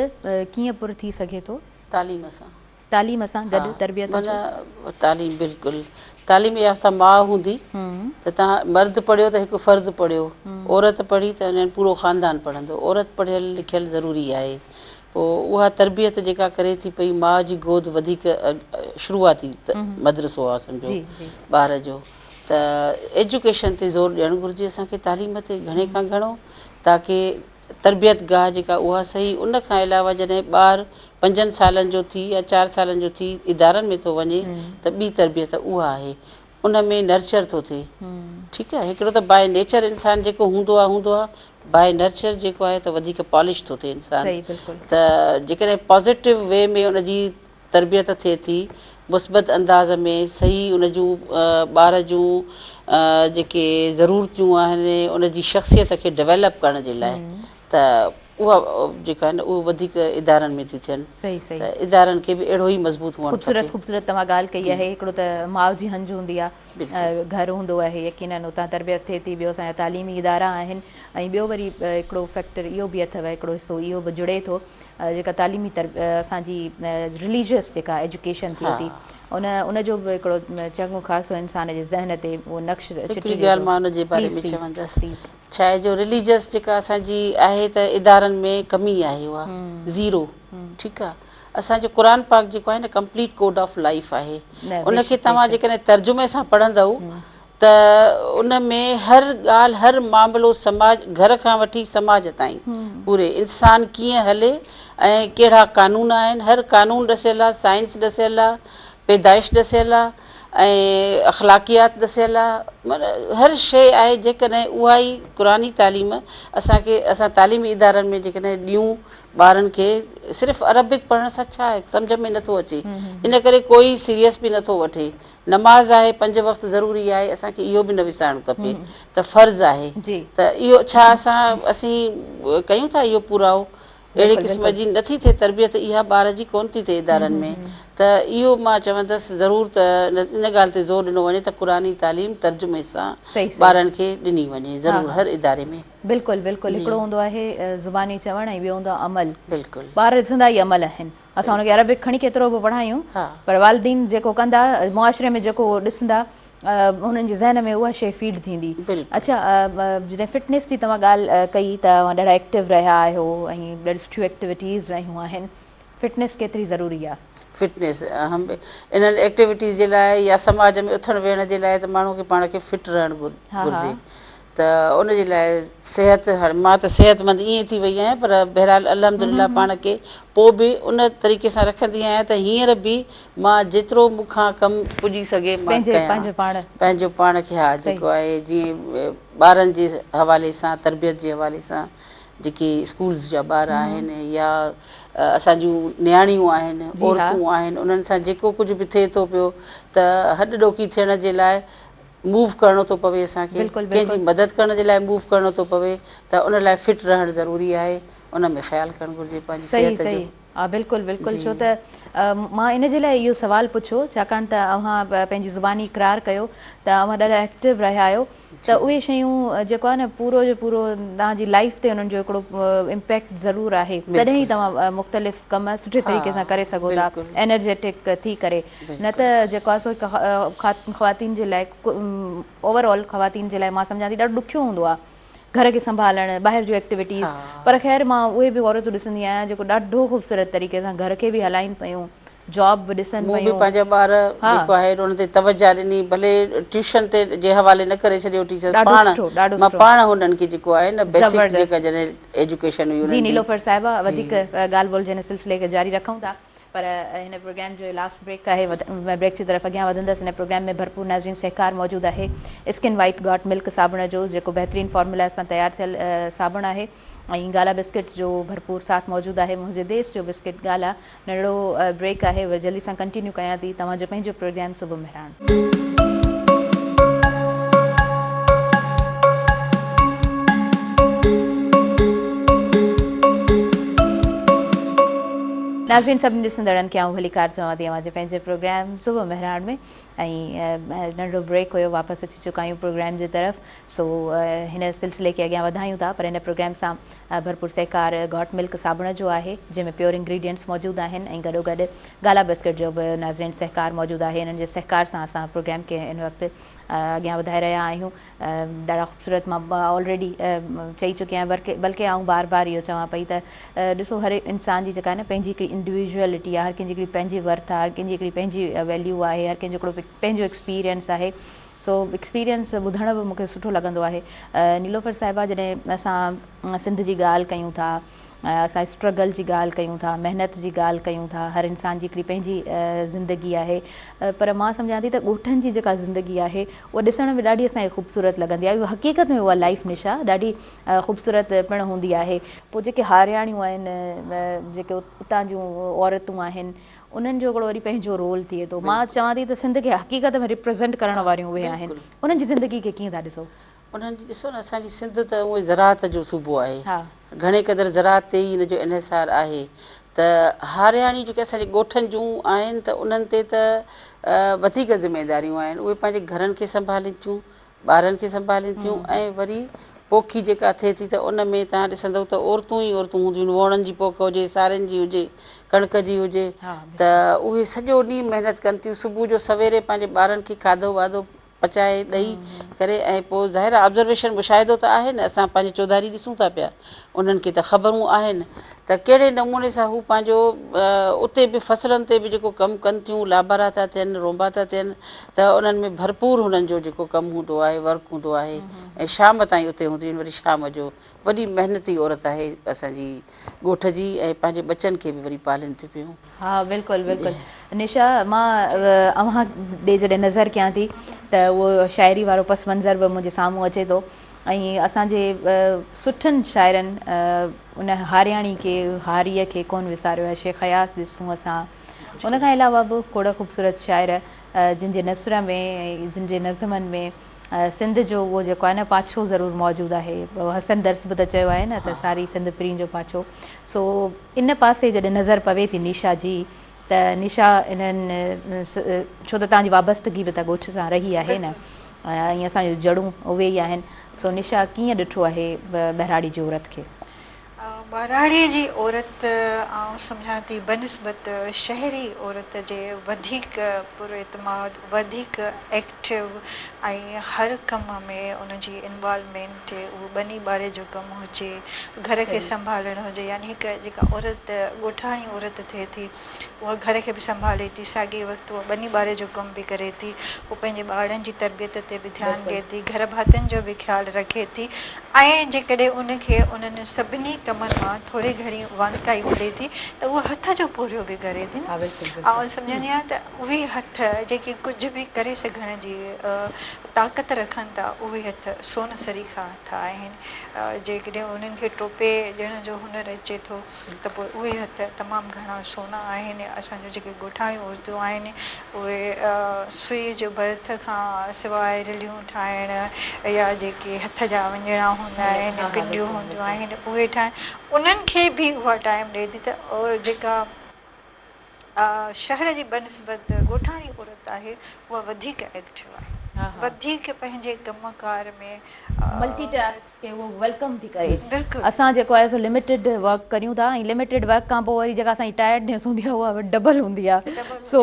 ڪيئن پر ٿي سگهي ٿو؟ تعليم سان. تعليم سان گڏ تربيت جو. معنيٰ تعليم بلڪل تعليم يافته ماء هوندي ته تان مرد پڙهيو ته هڪ فرد پڙهيو، عورت پڙهي ته يعني پورو خاندان پڙهندو. عورت پڙهيل لکيل ضروري آهي. پوء اها تربيت جيڪا ڪري ٿي پئي ماء جي گود وڌيڪ شروعاتي مدرسو آهي سمجهو ٻار جو ته ايجوڪيشن تي زور ڏيڻ گهرجي اسان کي تعليم تي گهڻي کان گهڻو تاڪي تربيت گاهه جيڪا اها صحيح ان کان علاوه جڏهن ٻار پنجن سالن جو ٿي يا چار سالن جو ٿي ادارن ۾ ٿو وڃي ته ٻي تربيت اها آهي ان ۾ نرچر ٿو ٿئي ٺيڪ آهي هڪڙو ته باء نيچر انسان جيڪو هوندو آهي هوندو آهي باء نرچر جيڪو آهي ته وڌيڪ پالش ٿو ٿئي انسان ته جيڪڏهن پازيٽو وي ۾ ان جي تربيت ٿئي ٿي، مثبت انداز ۾ صحيح ان جون ٻار جون جيڪي ضرورتون آهن ان جي شخصيت کي ڊويلپ ڪرڻ جي لاء ته اها جيڪا آهن اهو وڌيڪ ادارن ۾ ٿيون ٿين ته ادارن کي به اهڙو ئي مضبوط هئڻ کپي. خوبصورت خوبصورت توهان ڳالهه ڪئي آهي هڪڙو ته ماء جي هنج هوندي آهي. گهر هوندو آهي يقينن اتان تربيت ٿئي ٿي ٻيو اسان جا تعليمي ادارا آهن ۽ ٻيو وري هڪڙو فيڪٽر اهو به اٿو هڪڙو حصو اهو به جڙي ٿو جيڪا تعليمي اسان جي رليجيس جيڪا ايجوڪيشن ٿئي ٿي ان ان جو به هڪڙو چڱو خاصو انسان جي ذهن تي اهو نقش هڪڙي چٽجي ڳالهه ٿو. مان ان جي باري پليز ۾ پليز چوندس پليز. ڇا آهي جو رليجيس جيڪا اسان جي آهي ته ادارن ۾ ڪمي آهي اها زيرو ٺيڪ آهي اسان جو قرآن پاڪ جيڪو آهي نه ڪمپليٽ ڪوڊ آف لائيف آهي ان کي توهان جيڪڏهن ترجمي سان پڙهندؤ ته ان ۾ هر ڳالهه هر معاملو سماج گهر کان وٺي سماج تائين پوري انسان ڪيئن هلي ۽ ڪهڙا قانون آهن هر قانون ڏسيل آهي سائنس ڏسيل آهي پيدائش ڏسيل آهي ۽ اخلاقيات ڏسيل آهي معنيٰ هر شيء آهي جيڪڏهن اها ئي قرآني تعليم اسان کي اسان تعليمي ادارن ۾ جيڪڏهن ڏيون ٻارن کي صرف عربڪ پڙهڻ سان ڇا آهي سمجهه ۾ نٿو اچي ان ڪري ڪوئي سيريس به نٿو وٺي نماز آهي پنج وقت ضروري آهي اسان کي اهو به نه وسارڻ کپي ته فرض آهي ته اهو ڇا اسان اسين ڪيون ٿا اهو پورائو اهڙي قسم جي نٿي ٿئي تربيت اها ٻار جي ڪونه ٿي ٿئي ادارن ۾ ته اهو مان چوندس ضرور ته ان ڳالهه تي زور ڏنو وڃي ته قرآني تعليم ترجمي سان ٻارن کي ڏني وڃي ضرور هر اداري ۾. بلڪل بلڪل هڪڙو هوندو آهي زباني چوڻ ۽ ٻيو هوندو آهي عمل. بلڪل. ٻار ڏسندا ئي عمل آهن. اسان ان کي عربڪ کڻي ڪيترو به پڙهايون پر والدين جيڪو ڪندا معاشري ۾ جيڪو ڏسندا انهن جي ذهن ۾ اها شيء فيڊ ٿيندي. اڇا جڏهن فٽنيس جي توهان ڳالهه ڪئي ته اوهان ڏاڍا ايڪٽو رهيا آهيو ۽ ڏاڍيون سٺيون ايڪٽيوٽيز رهيون آهن فٽنيس ڪيتري ضروري آهي؟ فٽنيس اهم انهن ايڪٽيوٽيز جي لاء يا سماج ۾ اٿڻ ويهڻ جي لاء ته ماڻهو کي پاڻ کي فٽ رهڻ گهرجي ته ان جي لاء صحت هاڻي مان ته صحت مند ائين ٿي وئي آهيان پر بهرحال الحمد لله پاڻ کي پوء به ان طريقي سان رکندي آهيان ته هينئر به مان جيترو مون کان ڪم پڄي سگهي مان ڪيان پنهنجو پاڻ کي ها جيڪو آهي جيئن ٻارن جي حوالي سان تربيت جي حوالي سان جيڪي اسڪولز جا ٻار آهن يا اسان جون نياڻيون آهن عورتون آهن انهن سان جيڪو ڪجهه به ٿئي ٿو پيو ته هڏ ڏوکي ٿيڻ جي لاء موو ڪرڻو ٿو پوي اسان کي ڪنهن جي مدد ڪرڻ جي لاء موو ڪرڻو ٿو پوي ته ان لاء فٽ رهڻ ضروري آهي ان ۾ خيال ڪرڻ گهرجي پنهنجي صحت جو. ها بلڪل بلڪل ڇو ته مان ان جي لاء اهو سوال پڇيو ڇاڪاڻ ته اوهان پنهنجي زباني اقرار ڪيو ته اوهان ڏاڍا ايڪٽو رهيا آهيو ته اهي شيون جيڪو آهي نه پورو جو پورو توهان جي لائف تي انهن جو هڪڙو امپيڪٽ ضرور آهي تڏهن ئي توهان مختلف ڪم سٺي طريقي سان ڪري سگهو ٿا انرجيٽڪ ٿي ڪري نه ته جيڪو آهي سو هڪ خواتين جي لاء اوور آل خواتين جي لاء مان سمجهان ٿي ڏاڍو ڏکيو هوندو آهي گهر کي سنڀالڻ ٻاهر جون ايڪٽيوٽيز پر خير مان اهي به عورتون ڏسندي آهيان جيڪو ڏاڍو خوبصورت طريقي سان گهر کي به هلائين پيون جاب به ڏسن مون به پيون پنهنجا ٻار جيڪو آهي انهن تي توجه ڏني ڀلي ٽيوشن تي جي حوالي نه ڪري ڇڏيو ٽيچر ڏاڍو پاڻ سٺو ڏاڍو مان سٺو پاڻ هنن کي جيڪو آهي نه بيسڪ زبردست جيڪا جڏهن ايجوڪيشن هئي جي انهن جي نيلوفر صاحبه جي وڌيڪ ڳالهه ٻولهه جي هن سلسلي کي جاري رکون ٿا پر هن پروگرام جو لاسٽ بريڪ آهي بريڪ جي طرف اڳيان وڌندس هن پروگرام ۾ ڀرپور ناظرين سهڪار موجود آهي اسڪن وائيٽ گاٽ ملڪ صابڻ جو جيڪو بهترين فارمولا سان تيار ٿيل صابڻ آهي ۽ گالا بسڪٽ جو ڀرپور ساٿ موجود آهي منهنجي ديس جو بسڪٽ گالا ننڍڙو بريڪ آهي وري جلدي سان ڪنٽينيو ڪيان ٿي توهان جو پنهنجو پروگرام صبح مهراڻ. ناظرين سڀني ڏسندڙن کي آئون ڀليڪار چوان ٿي اوهان جي پنهنجي پروگرام صبح مهراڻ ۾ ۽ ننڍڙو بريڪ هيو واپس اچي چڪا آهيون پروگرام جي طرف سو هن سلسلي کي اڳيان وڌايون ٿا پر هن پروگرام سان ڀرپور سهڪار گهاٽ ملڪ صابڻ جو آهي جنهن ۾ پيور انگريڊينٽس موجود آهن ۽ گڏوگڏ گالا بسڪٽ جو به ناظرين سهڪار موجود آهي انهن جي سهڪار سان اسان پروگرام کي هن وقت اڳيان وڌائي رهيا آهيون ڏاڍا خوبصورت مان آلريڊي چئي چڪي آهيان بلڪه آئون بار بار اهو چوان پئي ته ڏسو هر انسان جي جيڪا آهي نه پنهنجي هڪڙي انڊيويجوئلٽي آهي هر ڪنهن جي هڪڙي پنهنجي ورٿ آهي هر ڪنهن جي هڪڙي پنهنجي ويليو آهي هر ڪنهن جو هڪڙو پنهنجو ايڪسپيرينس آهي سو ايڪسپيرينس ٻڌڻ به مون کي سٺو لڳندو آهي. نيلوفر صاحبه جڏهن اسان سنڌ جي ڳالهه ڪيون ٿا، اسان اسٽرگل جي ڳالهه ڪيون ٿا، محنت جي ڳالهه ڪيون ٿا، هر انسان جي هڪڙي پنهنجي زندگي آهي پر مان سمجهان ٿي ته ڳوٺن جي جيڪا زندگي آهي اها ڏسڻ ۾ ڏاڍي اسان کي خوبصورت لڳندي آهي حقيقت ۾ اها لائيف نشا ڏاڍي خوبصورت پڻ هوندي آهي. پوء جيڪي هارياڻيون آهن جيڪي اتان جون عورتون آهن انهن جو هڪڙو وري پنهنجو رول ٿئي ٿو. مان چوان ٿي ته سنڌ کي حقيقت ۾ ريپريزنٽ ڪرڻ واريون اهي آهن. انهن جي زندگي کي ڪيئن ٿا ڏسو؟ انهن جي ڏسو نه اسان جي سنڌ ته اونئن زراعت جو صوبو آهي. گهڻي قدر زراعت تي ئي ان جو انحصار آهي ته هارياڻيون جيڪي اسان جي ڳوٺن جون آهن ته انهن تي ته وڌيڪ ذميداريون آهن اهي پنهنجي گهرن کي سنڀالين ٿيون ٻارن کي سنڀالين ٿيون ۽ وري پوکي جيڪا ٿئي ٿي ته ان ۾ توهان ڏسندؤ ته عورتون ئي عورتون هونديون آهن ووڻن جي پوک هجي سارين جي هجي ڪڻڪ جي هجي ته اهي سڄو ڏينهن محنت ڪن ٿيون صبح جو سويري پنهنجي ٻارن کي کاڌو واڌو پچائي ڏئي ڪري ۽ پوء ظاهر آهي آبزرويشن مشاهدو ته آهي نه اسان پنهنجي چوڌاري ڏسون ٿا پيا انهن کي ته خبرون آهن ته ڪهڙي نموني سان هو پنهنجو اتي به فصلن تي به جيڪو ڪم ڪن ٿيون لابارا ٿا ٿين رونبا ٿا ٿين ته انهن ۾ ڀرپور هنن جو جيڪو ڪم هوندو آهي ورڪ هوندو آهي ۽ شام تائين اتي هونديون آهن وري شام جو وڏي محنتي عورت آهي اسان جي ڳوٺ جي ۽ پنهنجي ٻچن کي به وري پالين ٿيون پيون. ها بلڪل بلڪل نشا مان اوهان ڏي جڏهن نظر ڪيان ٿي ته اهو شاعري وارو پس منظر به منهنجي سامهون اچي ٿو ۽ اسان جي سٺن شاعرن ان هارياڻي کي هاريء کي ڪونه وساريو آهي شيخ اياز ڏسون اسان ان کان علاوه به کوڙ خوبصورت شاعر جن جي نثر ۾ جن جي نظمن ۾ سنڌ جو اهو جيڪو آهي نه پاڇو ضرور موجود آهي. حسن درس به ته چيو آهي نه ته ساري سنڌ پرين جو پاڇو. سو ان پاسي جڏهن نظر پوي ٿي نيشا جي ته نيشا انهن ڇو ته توهان جي وابستگي به ته ڳوٺ سان رهي آهي نه ۽ اسان جون جڙون اهي ئي آهن سو نيشا ڪيئن ڏٺو آهي ٻهراڙي جي عورت کي؟ ٻهراڙيء جي عورت آئون سمجهان ٿي بنسبت شهري عورت جي وڌيڪ پراعتماد، وڌيڪ ايڪٽو ۽ هر ڪم ۾ ان جي انوالومينٽ، اهو ٻني ٻاري جو ڪم هجي، گهر کي سنڀالڻ هجي يعني هڪ جيڪا عورت ڳوٺاڻي عورت ٿئي ٿي اها گهر کي به سنڀالي ٿي ساڳئي وقت اها ٻني ٻاري جو ڪم به ڪري ٿي، هوء پنهنجي ٻارڙن جي تربيت تي به ڌيان ڏئي ٿي، گهر ڀاتين جو به خيال رکي ٿي ۽ جيڪڏهن ان کي انهن سڀني ڪمن مان ٿوري گهڻي واندڪائي ملي ٿي ته اها هٿ جو پورهيو به ڪري ٿي نه. آئون سمجهندي آهيان ته اهي هٿ جيڪي ڪجهه به ڪري سگهڻ جي طاقت رکن ٿا اهي هٿ سون سريکا هٿ آهن. جيڪڏهن انهن کي ٽوپي ڏيڻ جو هنر اچي ٿو ته پوء اهي هٿ تمام گهڻا سونا آهن. اسان جون جيڪي ڳوٺاڻيون عورتون آهن اهي سئي جو ڀرت کان سواء رليون ٺاهڻ يا جيڪي هٿ جا وڃڻا هوندا آهن پنڊيون هونديون آهن اهي ٺاهڻ انهن کي به اها ٽائيم ڏئي ٿي ته جيڪا شهر جي بنسبت ڳوٺاڻي عورت آهي اها وڌيڪ ايڪٽو آهي وڌيڪ پنهنجي ڪم ڪار ۾. ملٽي ٽاسڪ کي اهو welcome ٿي ڪري. اسان جيڪو آهي سو لميٽيڊ ورڪ ڪريون ٿا ۽ لميٽيڊ ورڪ کان پوء وري جيڪا اسان جي ٽائرڊنيس هوندي آهي اها ڊبل هوندي آهي سو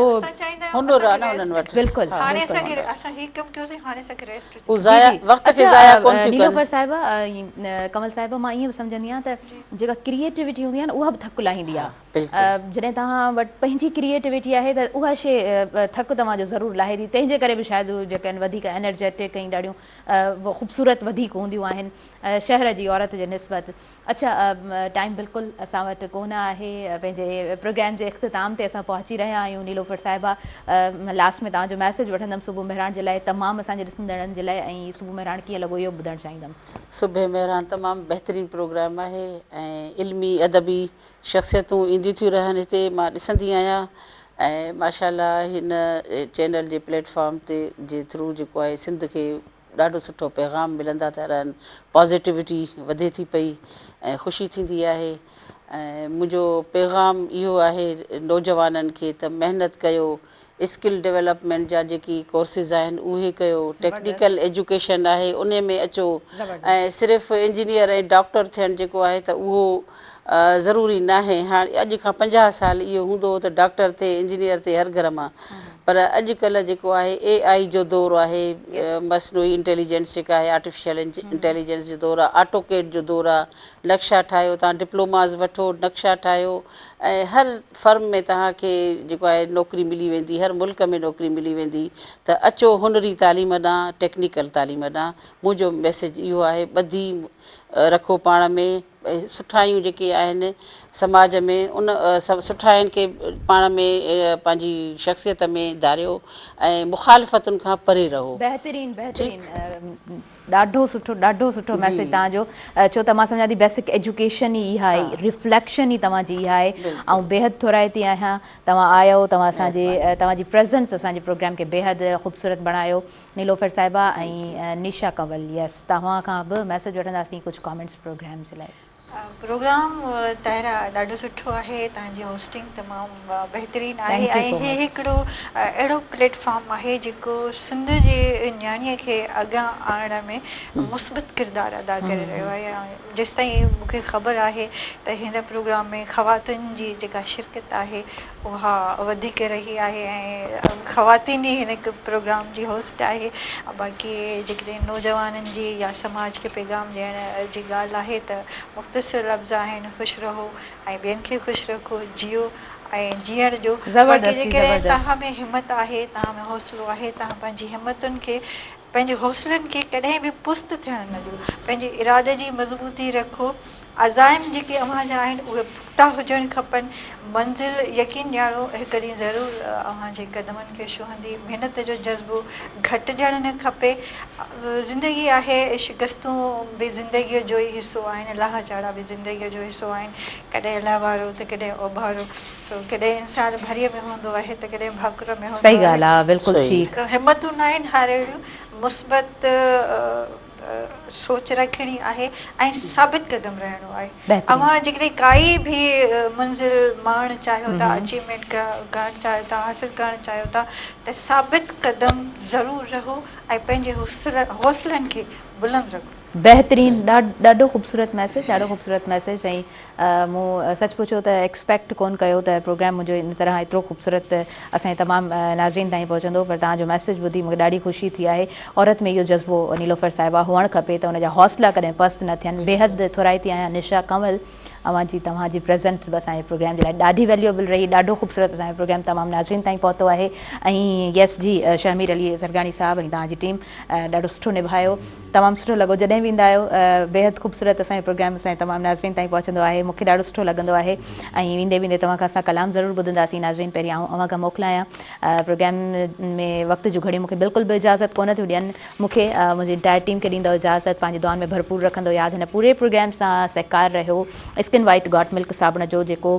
هنر آهي نه انهن وٽ. بلڪل هاڻي اسان کي اسان هي ڪم ڪيوسين هاڻي اسان کي ريسٽ هو ضايع وقت کي ضايع ڪونه ٿيون ڪن. نيلوفر صاحبه ۽ ڪنول صاحبه مان ائين به سمجهندي آهيان ته جيڪا ڪريئيٽوٽي هوندي آهي نه اها به ٿڪ لاهيندي آهي. جڏهن توهان وٽ پنهنجي ڪريئيٽوٽي آهي ته اها شيء ٿڪ توهان جو ضرور لاهي ٿي تنهن جي ڪري به شايد هو جيڪي آهن وڌيڪ انرجيٽڪ ۽ ڏاڍيون خوبصورت وڌيڪ هونديون آهن شهر جي عورت جي نسبت. اڇا ٽائيم بلڪل اسان وٽ ڪونه آهي پنهنجي پروگرام جي اختتام تي اسان پهچي رهيا آهيون نيلوفر صاحبه لاسٽ ۾ توهان جو ميسيج وٺندم صبح مهراڻ جي لاء تمام اسان جي ڏسندڙن جي لاء ۽ صبح مهراڻ ڪيئن لڳو اهو به ٻڌڻ چاهيندم. صبح مهراڻ تمام بهترين پروگرام آهي ۽ علمي ادبي شخصيتون اينديون ٿيون رهن هتي مان ڏسندي آهيان ۽ ماشاء الله هن چينل جي پليٽ فارم تي جي ٿرو جيڪو آهي سنڌ کي ڏاڍو سٺو پيغام ملندا ٿا رهن پازيٽوٽي وڌي ٿي پئي ۽ خوشي ٿيندي آهي ۽ منهنجو پيغام اهو آهي نوجوانن کي ته محنت ڪيو اسڪل ڊولپمينٽ جا جيڪي ڪورسز آهن اهي ڪيو ٽيڪنيڪل ايجوڪيشن آهي انهي ۾ اچو ۽ صرف انجنيئر ۽ ڊاڪٽر ٿيڻ جيڪو آهي ته اهو ضروري ناهي هاڻ اڄ کان 50 سال اهو هوندو هو ته ڊاڪٽر ٿئي انجنيئر ٿئي هر گهر مان پر اڄ ڪلهه جيڪو آهي اي آئي جو دور آهي مصنوعي انٽيليجنس جيڪا آهي آرٽيفيشل انٽيليجنس جو دور آهي آٽو ڪيڊ جو دور آهي نقشا ٺاهيو توهان ڊپلوماز وٺو نقشا ٺاهيو ۽ هر فرم ۾ توهان کي جيڪو آهي نوڪري ملي ويندي هر ملڪ ۾ نوڪري ملي ويندي ته اچو هنري تعليم ڏانهن ٽيڪنيڪل تعليم ڏانهن منهنجو ميسيج اهو آهي ٻڌي رکو پاڻ ۾ سٺايون جيڪي آهن سماج ۾ ان سٺاين کي پاڻ ۾ پنهنجي شخصيت ۾ ڌاريو ۽ مخالفتن کان پري رهو. بهترين بهترين. ڏاڍو سٺو ڏاڍو سٺو ميسيج توهان جو ڇو ته مان سمجهان ٿي بيسڪ ايجوڪيشن ئي اها آهي ريفليڪشن ئي توهان جي اها آهي آئون بيحد ٿورائتي آهيان توهان آيو توهان اسان جي توهان جي پريزنس اسان جي پروگرام کي بيحد خوبصورت بڻايو نيلوفر صاحبه ۽ نشا ڪنول يس توهان کان به ميسيج وٺنداسين ڪجهه ڪامينٽس پروگرام جي لاء. پروگرام طاهره ڏاڍو سٺو آهي توهان جي هوسٽنگ تمام بهترين آهي thank you ۽ سو هي مچ. هڪڙو اهڙو پليٽ فارم آهي جيڪو سنڌ جي نياڻي کي اڳيان آڻڻ ۾ مثبت ڪردار ادا ڪري رهيو آهي ۽ جيستائين مون کي خبر آهي ته هن پروگرام ۾ خواتين جي جيڪا شرڪت آهي اها وڌيڪ رهي آهي ۽ خواتين ئي هن پروگرام جي هوسٽ آهي باقي جيڪڏهن نوجوانن جي يا سماج کي پيغام ڏيڻ جي ڳالهه آهي ته مختصر لفظ آهن خوش رهو ۽ ٻين کي خوش رکو جيئو ۽ جيئڻ ڏيو باقي زبردست جي جيڪڏهن زبردست. توهان ۾ همت آهي توهان ۾ حوصلو آهي توهان پنهنجي همتن کي پنهنجي حوصلن کي ڪڏهن به پست ٿيڻ نه ڏيو پنهنجي ارادي جي مضبوطي رکو عزائم جيڪي اوهان جا آهن اهي پختا هجڻ کپن. منزل يقين ڄاڻو هڪ ڏينهن ضرور اوهان جي قدمن کي ڇهندي. محنت جو جذبو گهٽجڻ نه کپي. زندگي آهي شڪستون به زندگيء جو ئي حصو آهن، لاها چاڙها به زندگيء جو حصو آهن. ڪڏهن لهوارو ته ڪڏهن اوڀارو. سو ڪڏهن انسان ڀريء ۾ هوندو آهي ته ڪڏهن ڀاڪر ۾ هوندو صحيح آهي. ڳالهه آ بلڪل صحيح. ٺيڪ. همتون ناهن هارائڻيون مثبت سوچ رکڻي آهي ۽ ثابت قدم رهڻو آهي. بهترين. اوهان جيڪڏهن ڪائي به منزل ماڻڻ چاهيو ٿا، اچيومينٽ ڪرڻ چاهيو ٿا، حاصل ڪرڻ چاهيو ٿا ته ثابت قدم ضرور رهو ۽ پنهنجي حوصلن کي بلند رکو. بهترين ڏاڍو خوبصورت ميسيج ڏاڍو خوبصورت ميسيج سائين مون سچ پڇو ته ايڪسپيڪٽ ڪون ڪيو ته پروگرام منهنجو ان طرح ايترو خوبصورت اسان جي تمام ناظرين تائين پهچندو پر توهان جو ميسيج ٻڌي مونکي ڏاڍي خوشي ٿي آهي عورت ۾ اهو جذبو نيلوفر صاحبه هئڻ کپي ته ان جا حوصلا ڪڏهن پست نه ٿين بيحد ٿورائتي آهيان نشا ڪنول اوهان جي توهان جي پريزنس به اسان جي پروگرام جي لاء ڏاڍي ويليوبل رهي ڏاڍو خوبصورت اسان جو پروگرام تمام ناظرين تائين پهتو آهي ۽ يس جي شهمير علي سرگاڻي صاحب ۽ توهان جي ٽيم ڏاڍو سٺو نڀايو تمام سٺو لڳو جڏهن به ايندا آهيو بيحد خوبصورت اسان جو پروگرام اسان جي تمام ناظرين تائين پهچندو آهي مونکي ڏاڍو سٺو لڳندو آهي ۽ ويندي ويندي توهان کان اسان ڪلام ضرور ٻڌنداسين ناظرين پهرين آئون اوهان کان موڪلايان پروگرام ۾ وقت جون گهڙيون مونکي بلڪل به اجازت ڪونه ٿيون ڏين مونکي منهنجي انٽائر ٽيم کي ڏيندو اجازت پنهنجي دعائن ۾ ڀرپور رکندو ياد هن پوري پروگرام سان سهڪار رهيو اسڪن وائيٽ گاٽ ملڪ صابڻ جو جيڪو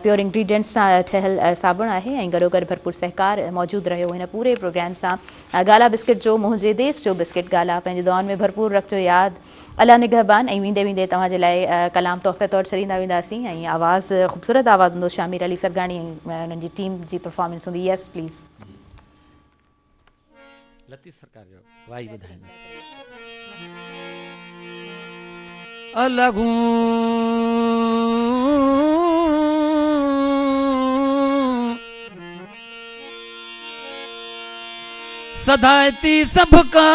پيور انگريڊينٽس سان ٺهيل صابڻ آهي ۽ گڏوگڏ ڀرپور سهڪار موجود رهيو هن پوري پروگرام سان گالا بسڪٽ جو منهنجي ديس جو بسڪٽ گالا پنهنجي دعائن ۾ ڀرپور رکجو ياد الله نگهبان ۽ ويندي ويندي توهان جي لاء ڪلام تحفي طور ڇڏيندا وينداسين ۽ آواز خوبصورت آواز هوندو شامير علي سرگاڻي ۽ انهن جي ٽيم جي پرفارمنس هوندي يس پليز. لطيف سرڪار جو وائي ٻڌائيندس. الڳون سڌائتي سڀ ڪا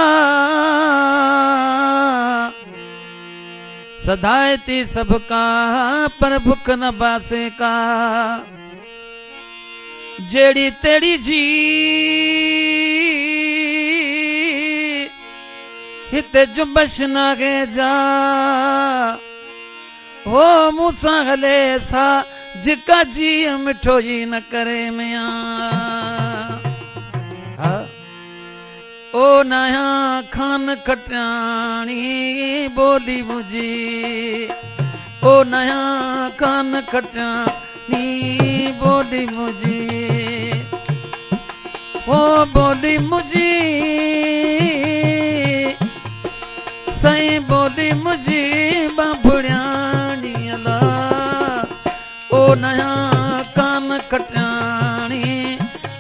سڌائتي سڀ ڪا پر بک نه باسي ڪا جهڙي تهڙي جي هتي جنبش ناهي جا هو مون سان هلي سا جيڪا جيء مٺو ئي نه ڪري ميان ها او ناهيان خان کٽياڻي ٻولي منهنجي او ناهيان خان کٽياڻي ٻولي منهنجي او ٻولي منهنجي سائين ٻولي منهنجي ٻانڀڙياڻي الا او ناهيان ڪان کٽياڻي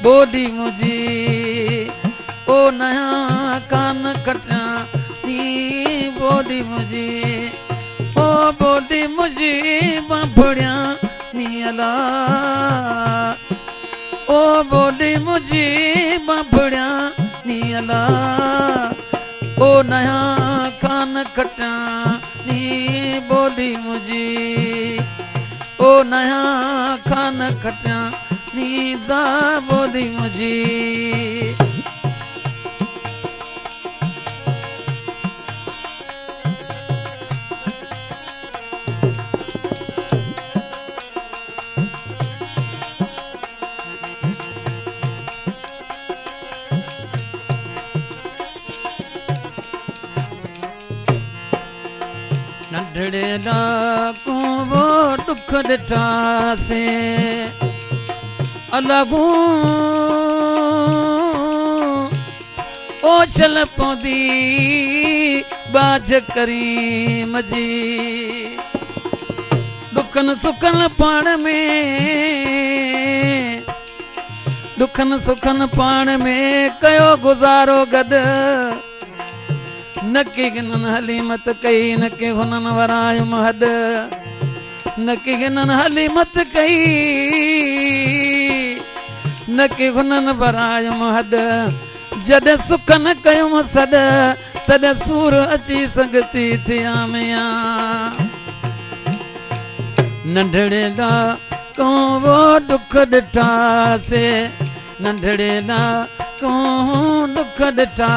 ٻولي منهنجي او ناهيان ڪان کٽياڻي ٻولي منهنجي او ٻولي منهنجي ٻانڀڙياڻي الا او ٻولي منهنجي ٻانڀڙياڻي الا او ناهيان خان کٽيان ني ٻولي منهنجي او ناهيان خان کٽيان ني دا ٻولي منهنجي. ننڍڙي لاڪون وو ڏک ڏٺاسين الڳون اوڇل پوندي ٻاجهه ڪريم جي. ڏکن سکن پاڻ ۾، ڏکن سکن پاڻ ۾ ڪيو گذارو گڏ. نه ڪي هنن حليمت ڪئي، نه ڪي هنن ورايم هڏ. نه ڪي هنن حليمت ڪئي، نه ڪي هنن ورايم هڏ. جڏهن سکن ڪيم سڏ، تڏهن سور اچي سنگتي ٿيا ميان. ننڍڙي لا ڪون وو ڏک ڏٺا سي، ننڍڙي لا ڪون ڏک ڏٺا،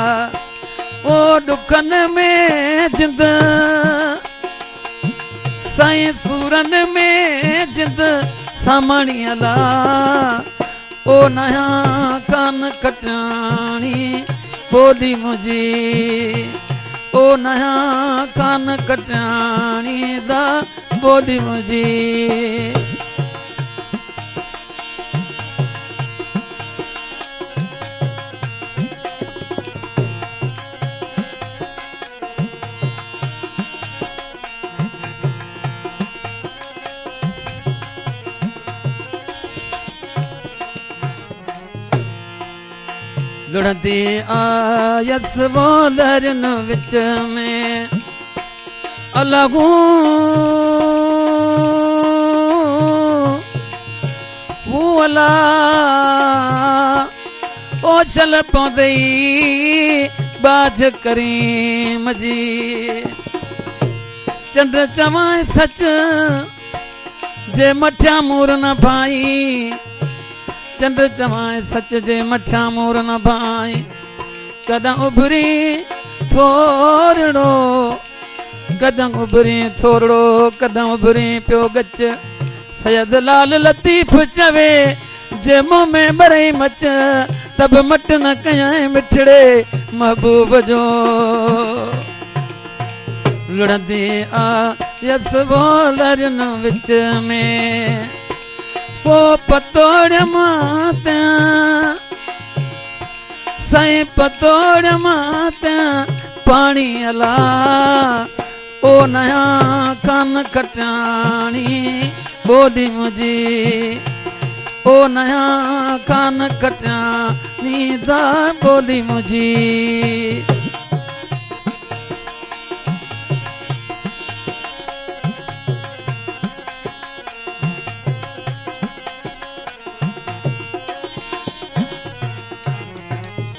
او ڏکن ۾ جند سائين سورن ۾ جند ساماڻي الا. او ناهيان ڪان کٽياڻي ٻولي منهنجي، او ناهيان ڪان کٽياڻي دا ٻولي منهنجي. لڙندي آيس وولرين وچ ۾ الڳون الا او ڇل پوندئي ٻاجهه ڪريم جي. چنڊ چوانء سچ، جي مٺيان مور نه ڀائي. چنڊ چوانء سچ، جي مٺيان مور نه ڀائي. ڪڏهن اڀري ٿورڙو، ڪڏهن اڀري ٿورڙو، ڪڏهن اڀري پيو ڳچ. سيد لال لطيف چوي، جي منهن ۾ ٻرئي مچ، ته به مٽ نه ڪيائين مٺڙي محبوب جو. لڙندي آيس وولرين وچ ۾، پو پتوڙيم تيان، سائين پتوڙيم تيان پاڻي الا. او نيان ڪان کٽياڻي ٻولي منهنجي، او نيان ڪان کٽياڻي دا ٻولي منهنجي.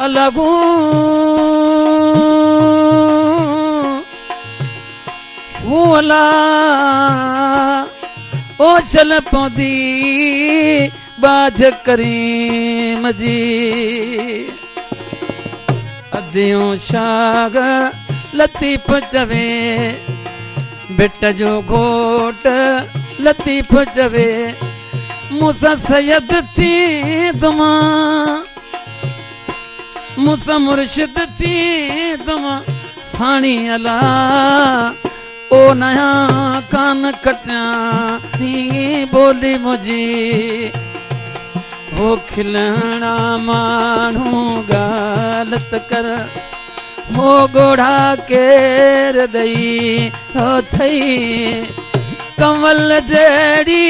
الڳون الا او شل پوندي ٻاجهه ڪريم جي. اديون شاهه لطيف چوي، ڀٽ جو گهوٽ لطيف چوي، مون سان سيد ٿيندم، مون سان مرشد ٿيندم ساڻي الا. او نيان ڪان کٽياڻي ٻولي منهنجي. هو کلڻا ماڻهو ڳالهه ته ڪر، هو ڳوڙها ڪير ڏئي اٿئي. ڪنول جهڙي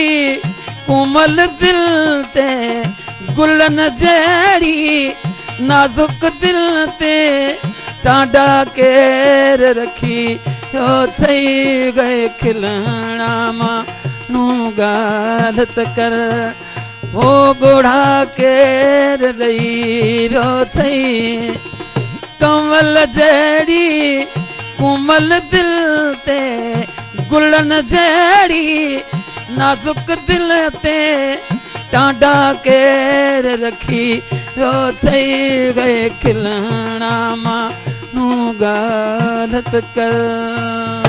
ڪومل دل تي، گلن جهڙي نازڪ دل تي، ٽانڊا ڪير رکي اٿئي. گئي کلڻا ماڻهو ڳالهه ته ڪر، هو ڳوڙها ڪير ڏئي ويو اٿئي. ڪنول جهڙي ڪومل دل تي، گلن جهڙي نازڪ دل تي، ٽانڊا ڪير رکي ويو اٿئي. گئي کلڻا ماڻهو ڳالهه ته ڪر.